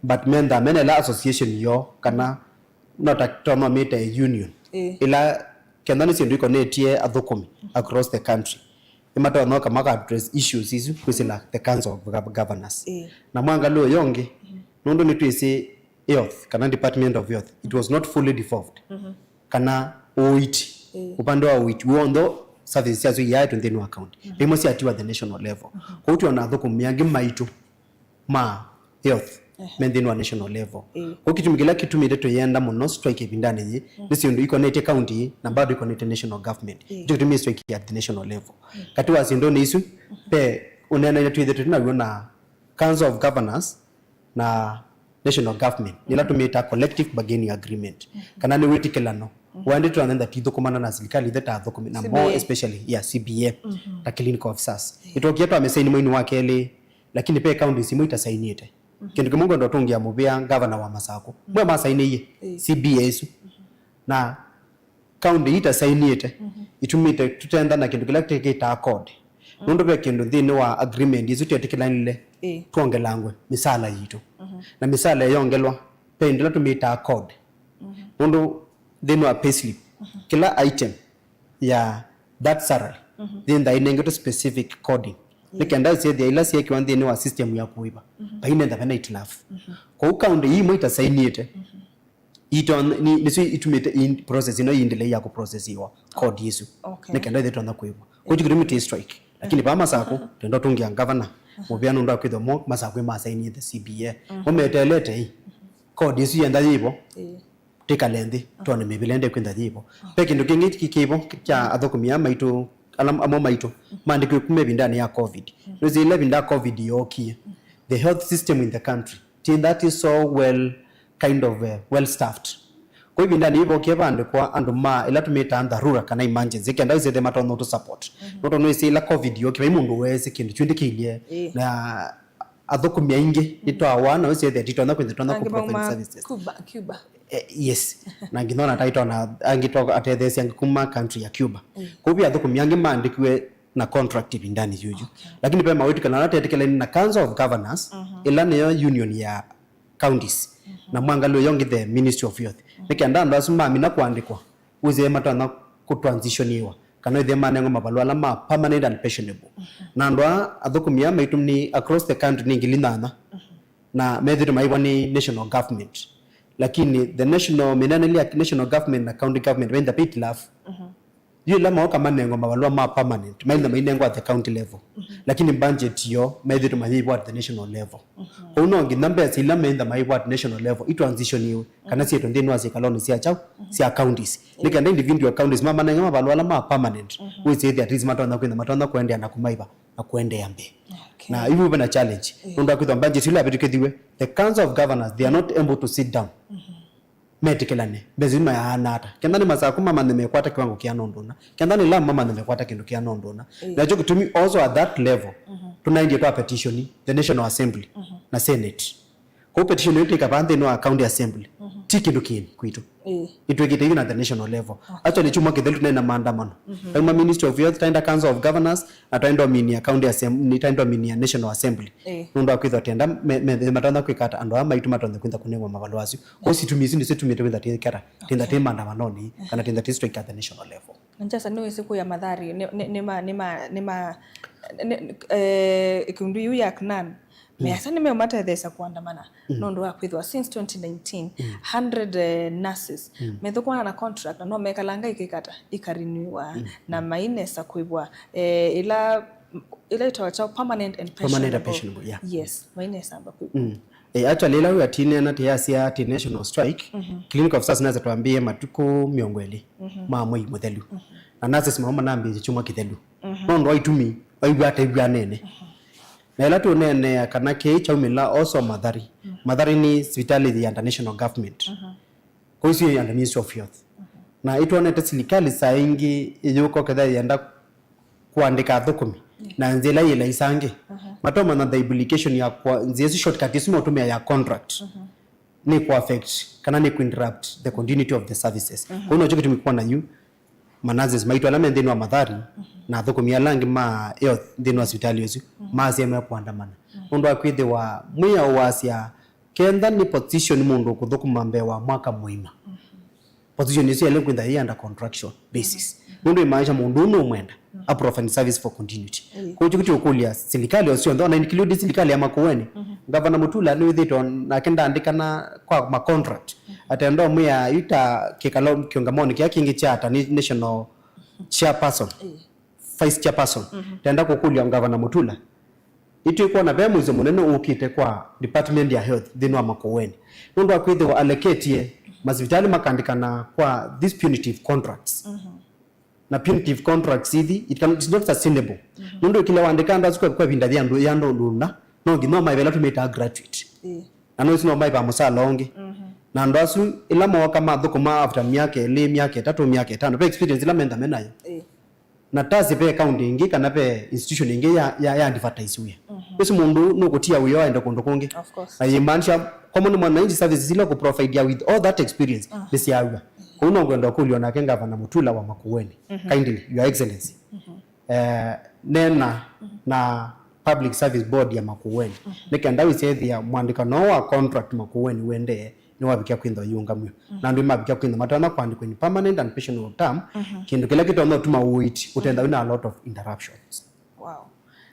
but menthaa mena ĩla association yoo kana no ta tũmamĩte union. Ĩĩ. Ĩla kenda nĩ syĩndũ ikonetye athũkũmi across the country, nĩmatonya ũka maka address issues isu kwĩsĩla the Council of Gov- Governors. Ĩĩ. Na mwangalĩ ũyũ ũngĩ, nũndũ nĩtwĩsĩ health kana Department of Health, it was not fully devolved kana ũiiti, ũvande wa ũiiti w'onthe services syasyo iyaetwe nthĩnĩ wa county, imwe syatiwa the national level. Kwoou twĩ ona athũkũmi angĩ maitũ ma health me nthĩnĩ wa national level. Kwoou kĩtumi kĩla kĩtumĩte tũyenda mũno strike ĩvindanĩ yĩĩ nĩ syĩndũ ikonetye county na bado ikonetye national government. Nĩkyo kĩtumi strike at the national level. Katĩ wa syĩndũnĩ isu, ve ũneenany'a twĩthĩtwe twĩ naw'o na Council of Governors na national government, nĩla tũmĩtaa collective bargaining agreement, kana nĩ wĩtĩkĩlano waendetwe na nenda tithũkũmana na silikalĩ ithe ta athũkũmi, na more especially ya C B A ta clinical officers. Nĩtwokie twamĩsaini mweinĩ wa kelĩ, lakini ve counties imwe itasainĩte. Kĩndũ kĩmwe ngwenda ũtũngĩa mũvea ngavana wa Masaku, mwe masainĩie C B A ĩsu, na county itasainĩte, itumĩte tũtenda na kĩndũ kĩla tũkĩtaa code. Nũndũ ve kĩndũ nthĩnĩ wa agreement ĩsu twetĩkĩlanile twongelangwe mĩsala yitũ. Na mĩsala ĩyongelwa, ve ĩndĩ ĩla tũmĩtaa code. Nũndũ nthĩnĩ wa payslip, kĩla item ya that salary yĩnthaa ĩnengetwe specific coding. Nĩ kenda ĩsyĩthĩa ila syekiwa nthĩnĩ wa system ya kũĩva, vainenda vena itilafu. Kwoou county imwe itasainĩte, ito nĩ- nĩsyo itumĩte in- process ĩno iendelee ya kũprocessiwa code isu. Okay. Nĩ kenda ĩthĩtwe na kũĩvwa. Kwoou kĩtumi tĩ strike. Lakini vaa Masaku, twenda ũtũngĩa ngavana mũvea nũndũ wa kwĩthwa mo Masaku masainĩte C B A. Mo meteelete ĩ, code isu yenda yĩvo, twĩkale nthĩ, twone mĩvĩla ĩndĩ kwĩntha yĩvo. Ve kĩndũ kĩngĩ kĩ- kĩvo kya athũkũmi aa maitũ, ala amwe maitũ, maandĩkiwe kuma ĩvindanĩ ya covid. Nĩwĩsĩ ĩla ĩvinda ya covid yookie, the health system in the country ti that is so well, kind of uh, well staffed. Kwa ĩvindanĩ yĩvokie vaandĩkwa andũ ma ĩla tũmĩtaa dharura kana emergency, kenda ĩsĩthĩe matonya ũtũ support. Nũndũ nĩwĩsĩ ĩla covid yookie, vai mũndũ weesĩ kĩndũ kyu ndĩkĩilye, na athũkũmi aingĩ nĩtwawa na wĩsĩthĩa titonya kwĩntha tonya kũ provide services. Cuba, Cuba. Eh, yes. Na nginya ona taitona angĩ twa atetheesya angĩ kuma country ya Cuba. Kwoou ve athũkũmi angĩ maandĩkiwe na contract ĩvindanĩ yuyu. Lakini ve mawĩtĩkano ala tetĩkĩlani na Council of Governors, ĩla nĩyo union ya counties, na mwangalĩ ũyũ ũngĩ the Ministry of Health. Nĩ kenda andũ asu mamina kũandĩkwa, wĩsĩe matonya kũtransitionĩwa, kana wĩsĩe manengwa mavalũa ala ma permanent and pensionable. Na andũ aa athũkũmi aa maitũ nĩ across the country nĩ ngili nyanya, na methĩtwe maĩvwa nĩ national government. Lakini the national, mĩneneli ya national government na county government, vainda pay enough. Yu ĩla maoka manengwa mavalũa ma permanent, maitha mainengwa at the county level. Lakini budget yo, maithĩtwe mayĩvwa at the national level. Kwoou no nginya mbesa ila maitha mayĩvwa at national level itransitionĩwe, kana syĩtwe nthĩnĩ wa syĩkalonĩ sya kyaũ, sya counties. Nĩ kenda individual counties mamanenge mavalũa ala ma permanent, wĩsĩthĩa at least matonya kwĩtha matonya kũendeea na kũmaiva na kũendeea mbee. Okay. Na ivu ve na challenge. Nũndũ wa kwĩthwa budget ila yavĩtũkĩthiwe, the Council of Governors, they are not able to sit down metĩkĩlane, mbesa isu mayaana ata. Kenda nĩ Masaku mamanthe mekwata kĩwango kĩana ũndũ ũna, kenda nĩ Lamu mamanthe mekwata kĩndũ kĩana ũndũ ũna. Nakyo kĩtumi also at that level, tũnaendie twa petition the National Assembly na Senate. Kwoou petition ĩyo twĩka vaa nthĩnĩ wa County Assembly, ti kĩndũ kĩeni kwitũ. Ĩĩ. Nĩtwĩkĩte even at the national level. Okay. Actually, kyumwa kĩthelu tũnaĩ na maandamano. Mhm. Twauma Ministry of Health, twaenda Council of Governors, na twaenda ũminia County Assembly, twaenda ũminia National Assembly. Ĩĩ. Nũndũ wa kwĩthwa tenda me, me, matonya kwĩka ata andũ aa maitũ matonya kwĩtha kũnengwa mavalũa asu. Kwoou situmi isu nĩsyo tumĩte kwĩtha twĩ kata, twĩtha twĩ maandamano-inĩ, kana twĩtha twĩ strike at the national level. Na Jasa, nĩwĩsĩ kũya Mathari, nĩ, nĩ, nĩ ma, nĩ ma, nĩ ma, nĩ, eh, ĩkundu yu ya Knan, measa nĩmeumatetheesya kũandamana, nũndũ wa kwĩthĩwa since twenty nineteen, hundred, eh, nurses methũkũmana na contract, na no mekalanga ikĩkata, ikariniwa, na mainesa kwĩvwa, eh, ila, ila itawa chao permanent and pensionable. Permanent and pensionable, yeah. Yes, mainesamba kwĩvwa. Mm. Eh, actually, ĩla wĩ atineena tĩyasya atĩ national strike, clinical officers nasa twambĩĩe matukũ mĩongo ĩlĩ ma mwei mũthelu. Na nurses mao manambĩĩsye kyumwa kĩthelu. Nũndũ wa itumi, waigua ata ivyanene. Na ĩla tũneenea kana kĩĩ kyaumĩla also Mathari. Mathari nĩ sivitalĩ yĩ under national government. Kwoou isu yĩ under Ministry of Health. Na ĩtwonete silikalĩ saa ingĩ ĩyũka ũkethĩa yenda kũandĩka athũkũmi na nzĩa ĩla yĩ laisi angĩ. Matomanya the implication ya kwa nzĩa isu shortcut isu maũtũmĩa ya contract nĩ kũ affect kana nĩ kũ interrupt the continuity of the services. Kwoou nokyo kĩtumi kwona yu ma nurses maitũ ala me nthĩnĩ wa Mathari na athũkũmi ala angĩ ma health nthĩnĩ wa sivitalĩ ũsu maasya mekũandamana. Nũndũ wa kwĩthĩwa mwĩao wasya kenda nĩ position mũndũ ũkũthũkũma mbee wa mwaka mũima. Position ĩsu yaĩle kwĩtha yĩ under contractual basis. Nũndũ imaanisha mũndũ ũũ nũmwenda a provide service for continuity. Kwoou kĩu tũkũlya silikalĩ o syonthe, ona include silikalĩ ya Makueni. Ngavana Mutula nĩwĩthĩtwe nake ndaandĩkana kwa ma contract. Atenda ũmwĩa yu ta kĩkalo kĩũngamonĩ kĩla kĩngĩ kya ata nĩ national chairperson, vice chairperson. Tenda kũkũlya Ngavana Mutula. Nĩtwĩkwona ve mũisyo mũnene ũkĩte kwa department ya health nthĩnĩ wa Makueni. Nũndũ wa kwĩthĩwa aleketie masivitalĩ makandĩkana kwa these punitive contracts. Na punitive contracts ithi, it can, it's not sustainable. Nũndũ kĩla wandĩka andũ asu kwa, kwa ĩvinda ya andũ, ya andũ ndũna, no nginya maĩve ĩla tũmĩtaa graduate. Na no isu no maĩva mũsala ũngĩ. Na andũ asu, ĩla mooka mathũkũma after myaka ĩlĩ, myaka ĩtatũ, myaka ĩtano, ve experience ĩla mentha menayo. Na tasi ve county ĩngĩ kana ve institution ĩngĩ ya, ya, ya advertise wĩa. Ũsu mũndũ nũkũtia wĩa aende kũndũ kũngĩ. Of course. Na yĩmaanisha common mwananchi services ila kũprovide with all that experience nĩ syaw'a. Kwoou no ngwenda ũkũlya onake Ngavana Mutula wa Makueni. Kindly, Your Excellency. Eh, neena na Public Service Board ya Makueni. Nĩ kenda wĩsethĩa mwandĩkano wa contract Makueni wendee nĩwavikĩa kwĩthwa yĩũngamw'e. Na andũ mavikĩa kwĩthwa matonya kũandĩkwa in permanent and pensionable term, kĩndũ kĩla kĩtonya ũtuma ũiiti ũtenda wĩna a lot of interruptions. Wow.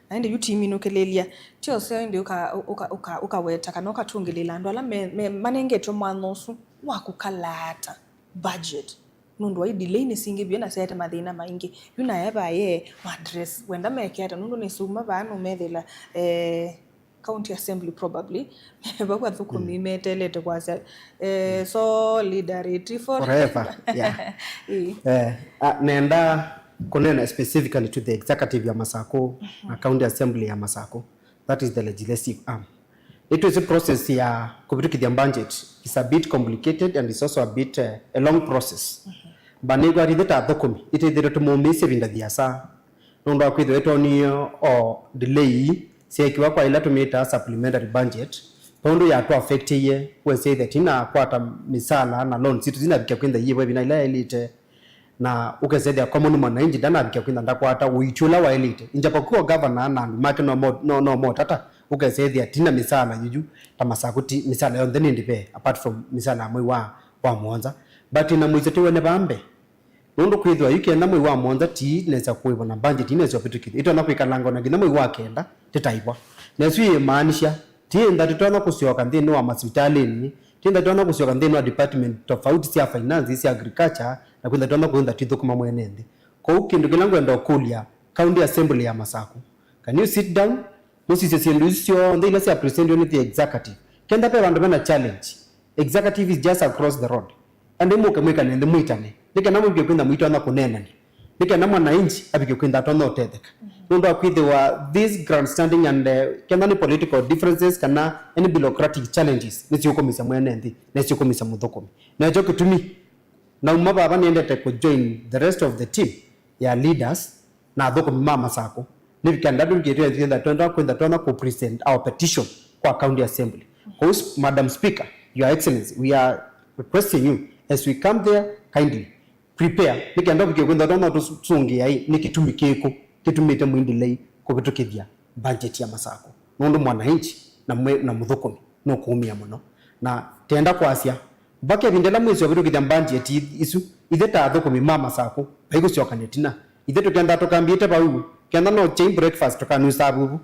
Na ĩndĩ yu timinũkĩlĩlya, ti ũseo ĩndĩ ũka, ũka, ũka, ũkaweta kana ũkatũngĩlĩla andũ ala me, me, manengetwe mwanya ũsu wa kũkalaata budget. Nũndũ wa delay nĩ singĩ vyũ na syaete mathĩna maingĩ. Yu naye vaye ma address wenda meke ata, nũndũ nĩsuma vaa nũmethĩla, eh, County Assembly probably. Vau athũkũmi metelete kwasya, eh, solidarity for forever. Yeah. Ĩĩ. Eh, a, nenda kũneena specifically to the executive ya Masaku na County Assembly ya Masaku. That is the legislative arm. Nĩtwĩsĩ process ya kũvĩtũkĩthya budget is a bit complicated and it's also a bit, eh, a long process. But nĩkwatĩthĩ ta athũkũmi, ĩtĩthĩtwe tũmũmĩĩsye ĩvinda thiasa. Nũndũ wa kwĩthĩwa ĩtonie o delay syeekiwa kwa ila tũmĩtaa supplementary budget, tondũ yatũ affectĩie, wesyaĩthya tinakwata mĩsala na loan sitũ sinavikya kwĩntha iyĩvo ĩvina ila yaĩlĩte, na ũkesethĩa common mwananchi ndanavikya kwĩntha ndakwata ũiiti ũla waĩlĩte. Ijapokuwa governor na andũ make no mo-, no, no motata, ũkesethĩa tina mĩsala yuyu, ta Masaku ti mĩsala yonthe nĩ ndĩve, apart from mĩsala ya mwei wa, wa mũonza. But na mũisyo tĩwene vambe. Nũndũ kwĩthĩwa yu kenda mwei wa mũonza ti nesa kũĩvwa na budget inesa ũvĩtũkĩthya, ĩtonya kwĩkalanga ona nginya mwei wa kenda tĩtaĩvwa. Na ĩsu yĩmaanisha, ti ĩntha tũtonya kũsyoka nthĩnĩ wa masivitalĩnĩ, ti ĩntha tũtonya kũsyoka nthĩnĩ wa department tofauti sya finance, sya agriculture, na kwĩntha tũtonya kwĩntha twĩthũkũma mwene nthĩ. Kwoou kĩndũ kĩla ngwenda ũkũlya County Assembly ya Masaku, can you sit down? Mũsisye syĩndũ isu syonthe ila sya presentiwa nĩ the executive. Kenda ve vandũ vena challenge, executive is just across the road. Andũ mũke mwĩkale nthĩ mwĩtane. Nĩ kenda mwĩke kwĩntha mwĩtonya kũneenany'a. Nĩ kenda mwananchi avike kwĩntha atonya ũtetheka. Nũndũ wa kwĩthĩwa this grandstanding and, eh, kenda nĩ political differences kana any bureaucratic challenges nĩsiũkũmĩsya mwene nthĩ, nĩsiũkũmĩsya mũthũkũmi. Na ekyo kĩtumi nauma vava nĩendete kũ join the rest of the team ya leaders na athũkũmi ma Masaku. Nĩ kenda tũvikĩtwe twenda, twenda kwĩntha tũtonya kũ present our petition kwa County Assembly. Kwoou, Madam Speaker, Your Excellency, we are Requesting you, as we come there, kindly prepare, nĩ kenda ũvike kwĩthĩwa no tũsũngĩa ĩ, nĩ kĩtumi kĩkũ kĩtumĩte mũi delay kũvĩtũkĩthya budget ya Masakũ, nũndũ mwananchi na mwe-, na mũthũkũmi nũkũũmĩa mũno. Na tenda kwasya, vaka ĩvinda ĩla mwĩsĩ ũvĩtũkĩthya budget i-, isu, ithe ta athũkũmi ma Masakũ, vai kũsyokany'a ĩtina. Ithe tũkendaa tũkambĩte vau, kenda no chai breakfast tũkanwĩsaa vuvu.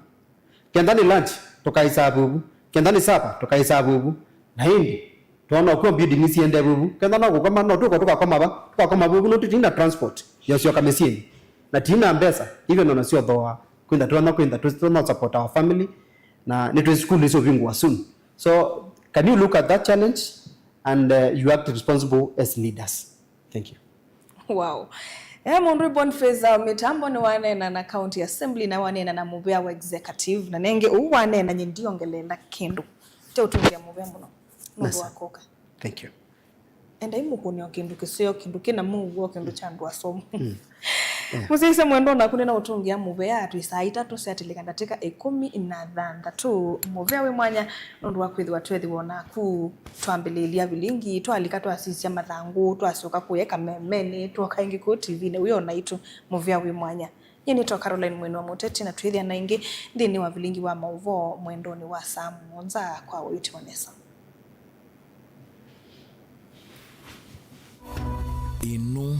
Kenda nĩ lunch, tũkaĩsaa vuvu. Kenda nĩ supper, tũkaĩsaa vuvu. Na ĩndĩ, twaona ũkw'a building siendee vuvu. Kenda no kũkoma, no tũko tũkakoma va, tũkakoma vuvu, no tũtina transport ya ũsyoka mĩsyĩnĩ. Na tina mbesa, even ona syothooa, kwĩtha tũtonya kwĩtha tũtonya support our family. Na nĩ twĩ school nĩ sũvingũa soon. So, can you look at that challenge and, uh, you act responsible as leaders? Thank you. Wow. E mũndũ Boniface Zao mĩtambo nĩ waneena na county assembly na waneena na mũvea wa executive, na nenge ũu waneena nye ndiongelela kĩndũ. Te ũtũngĩa mũvea mũno nũndũ wa kũka. Thank you. Endai mũkũne o kĩndũ kĩseo, kĩndũ kĩna mũuo, kĩndũ kya andũ asomu. Mũsyaĩĩsya mwendwa naku nĩna ũtũngĩa mũvea twĩ saa itatũ syatĩlĩka ndatĩka ĩkũmi na thanthatũ. Mũvea wĩ mwanya nũndũ wa kwĩthĩwa twethĩwa naku. Twambĩlĩĩlya vilingi, twalika twasisya mathangũ, twasyoka kũya kamemenĩ, twoka ĩngĩ kũu tivinĩ, wĩ o naitũ, mũvea wĩ mwanya. Nyie nĩtwa Caroline Mwene wa Mũteti, na twĩthĩana ĩngĩ nthĩnĩ wa vilingi wa maũvoo mwendonĩ wa saa mũonza kwa ũyũtiwa nesa. Ĩno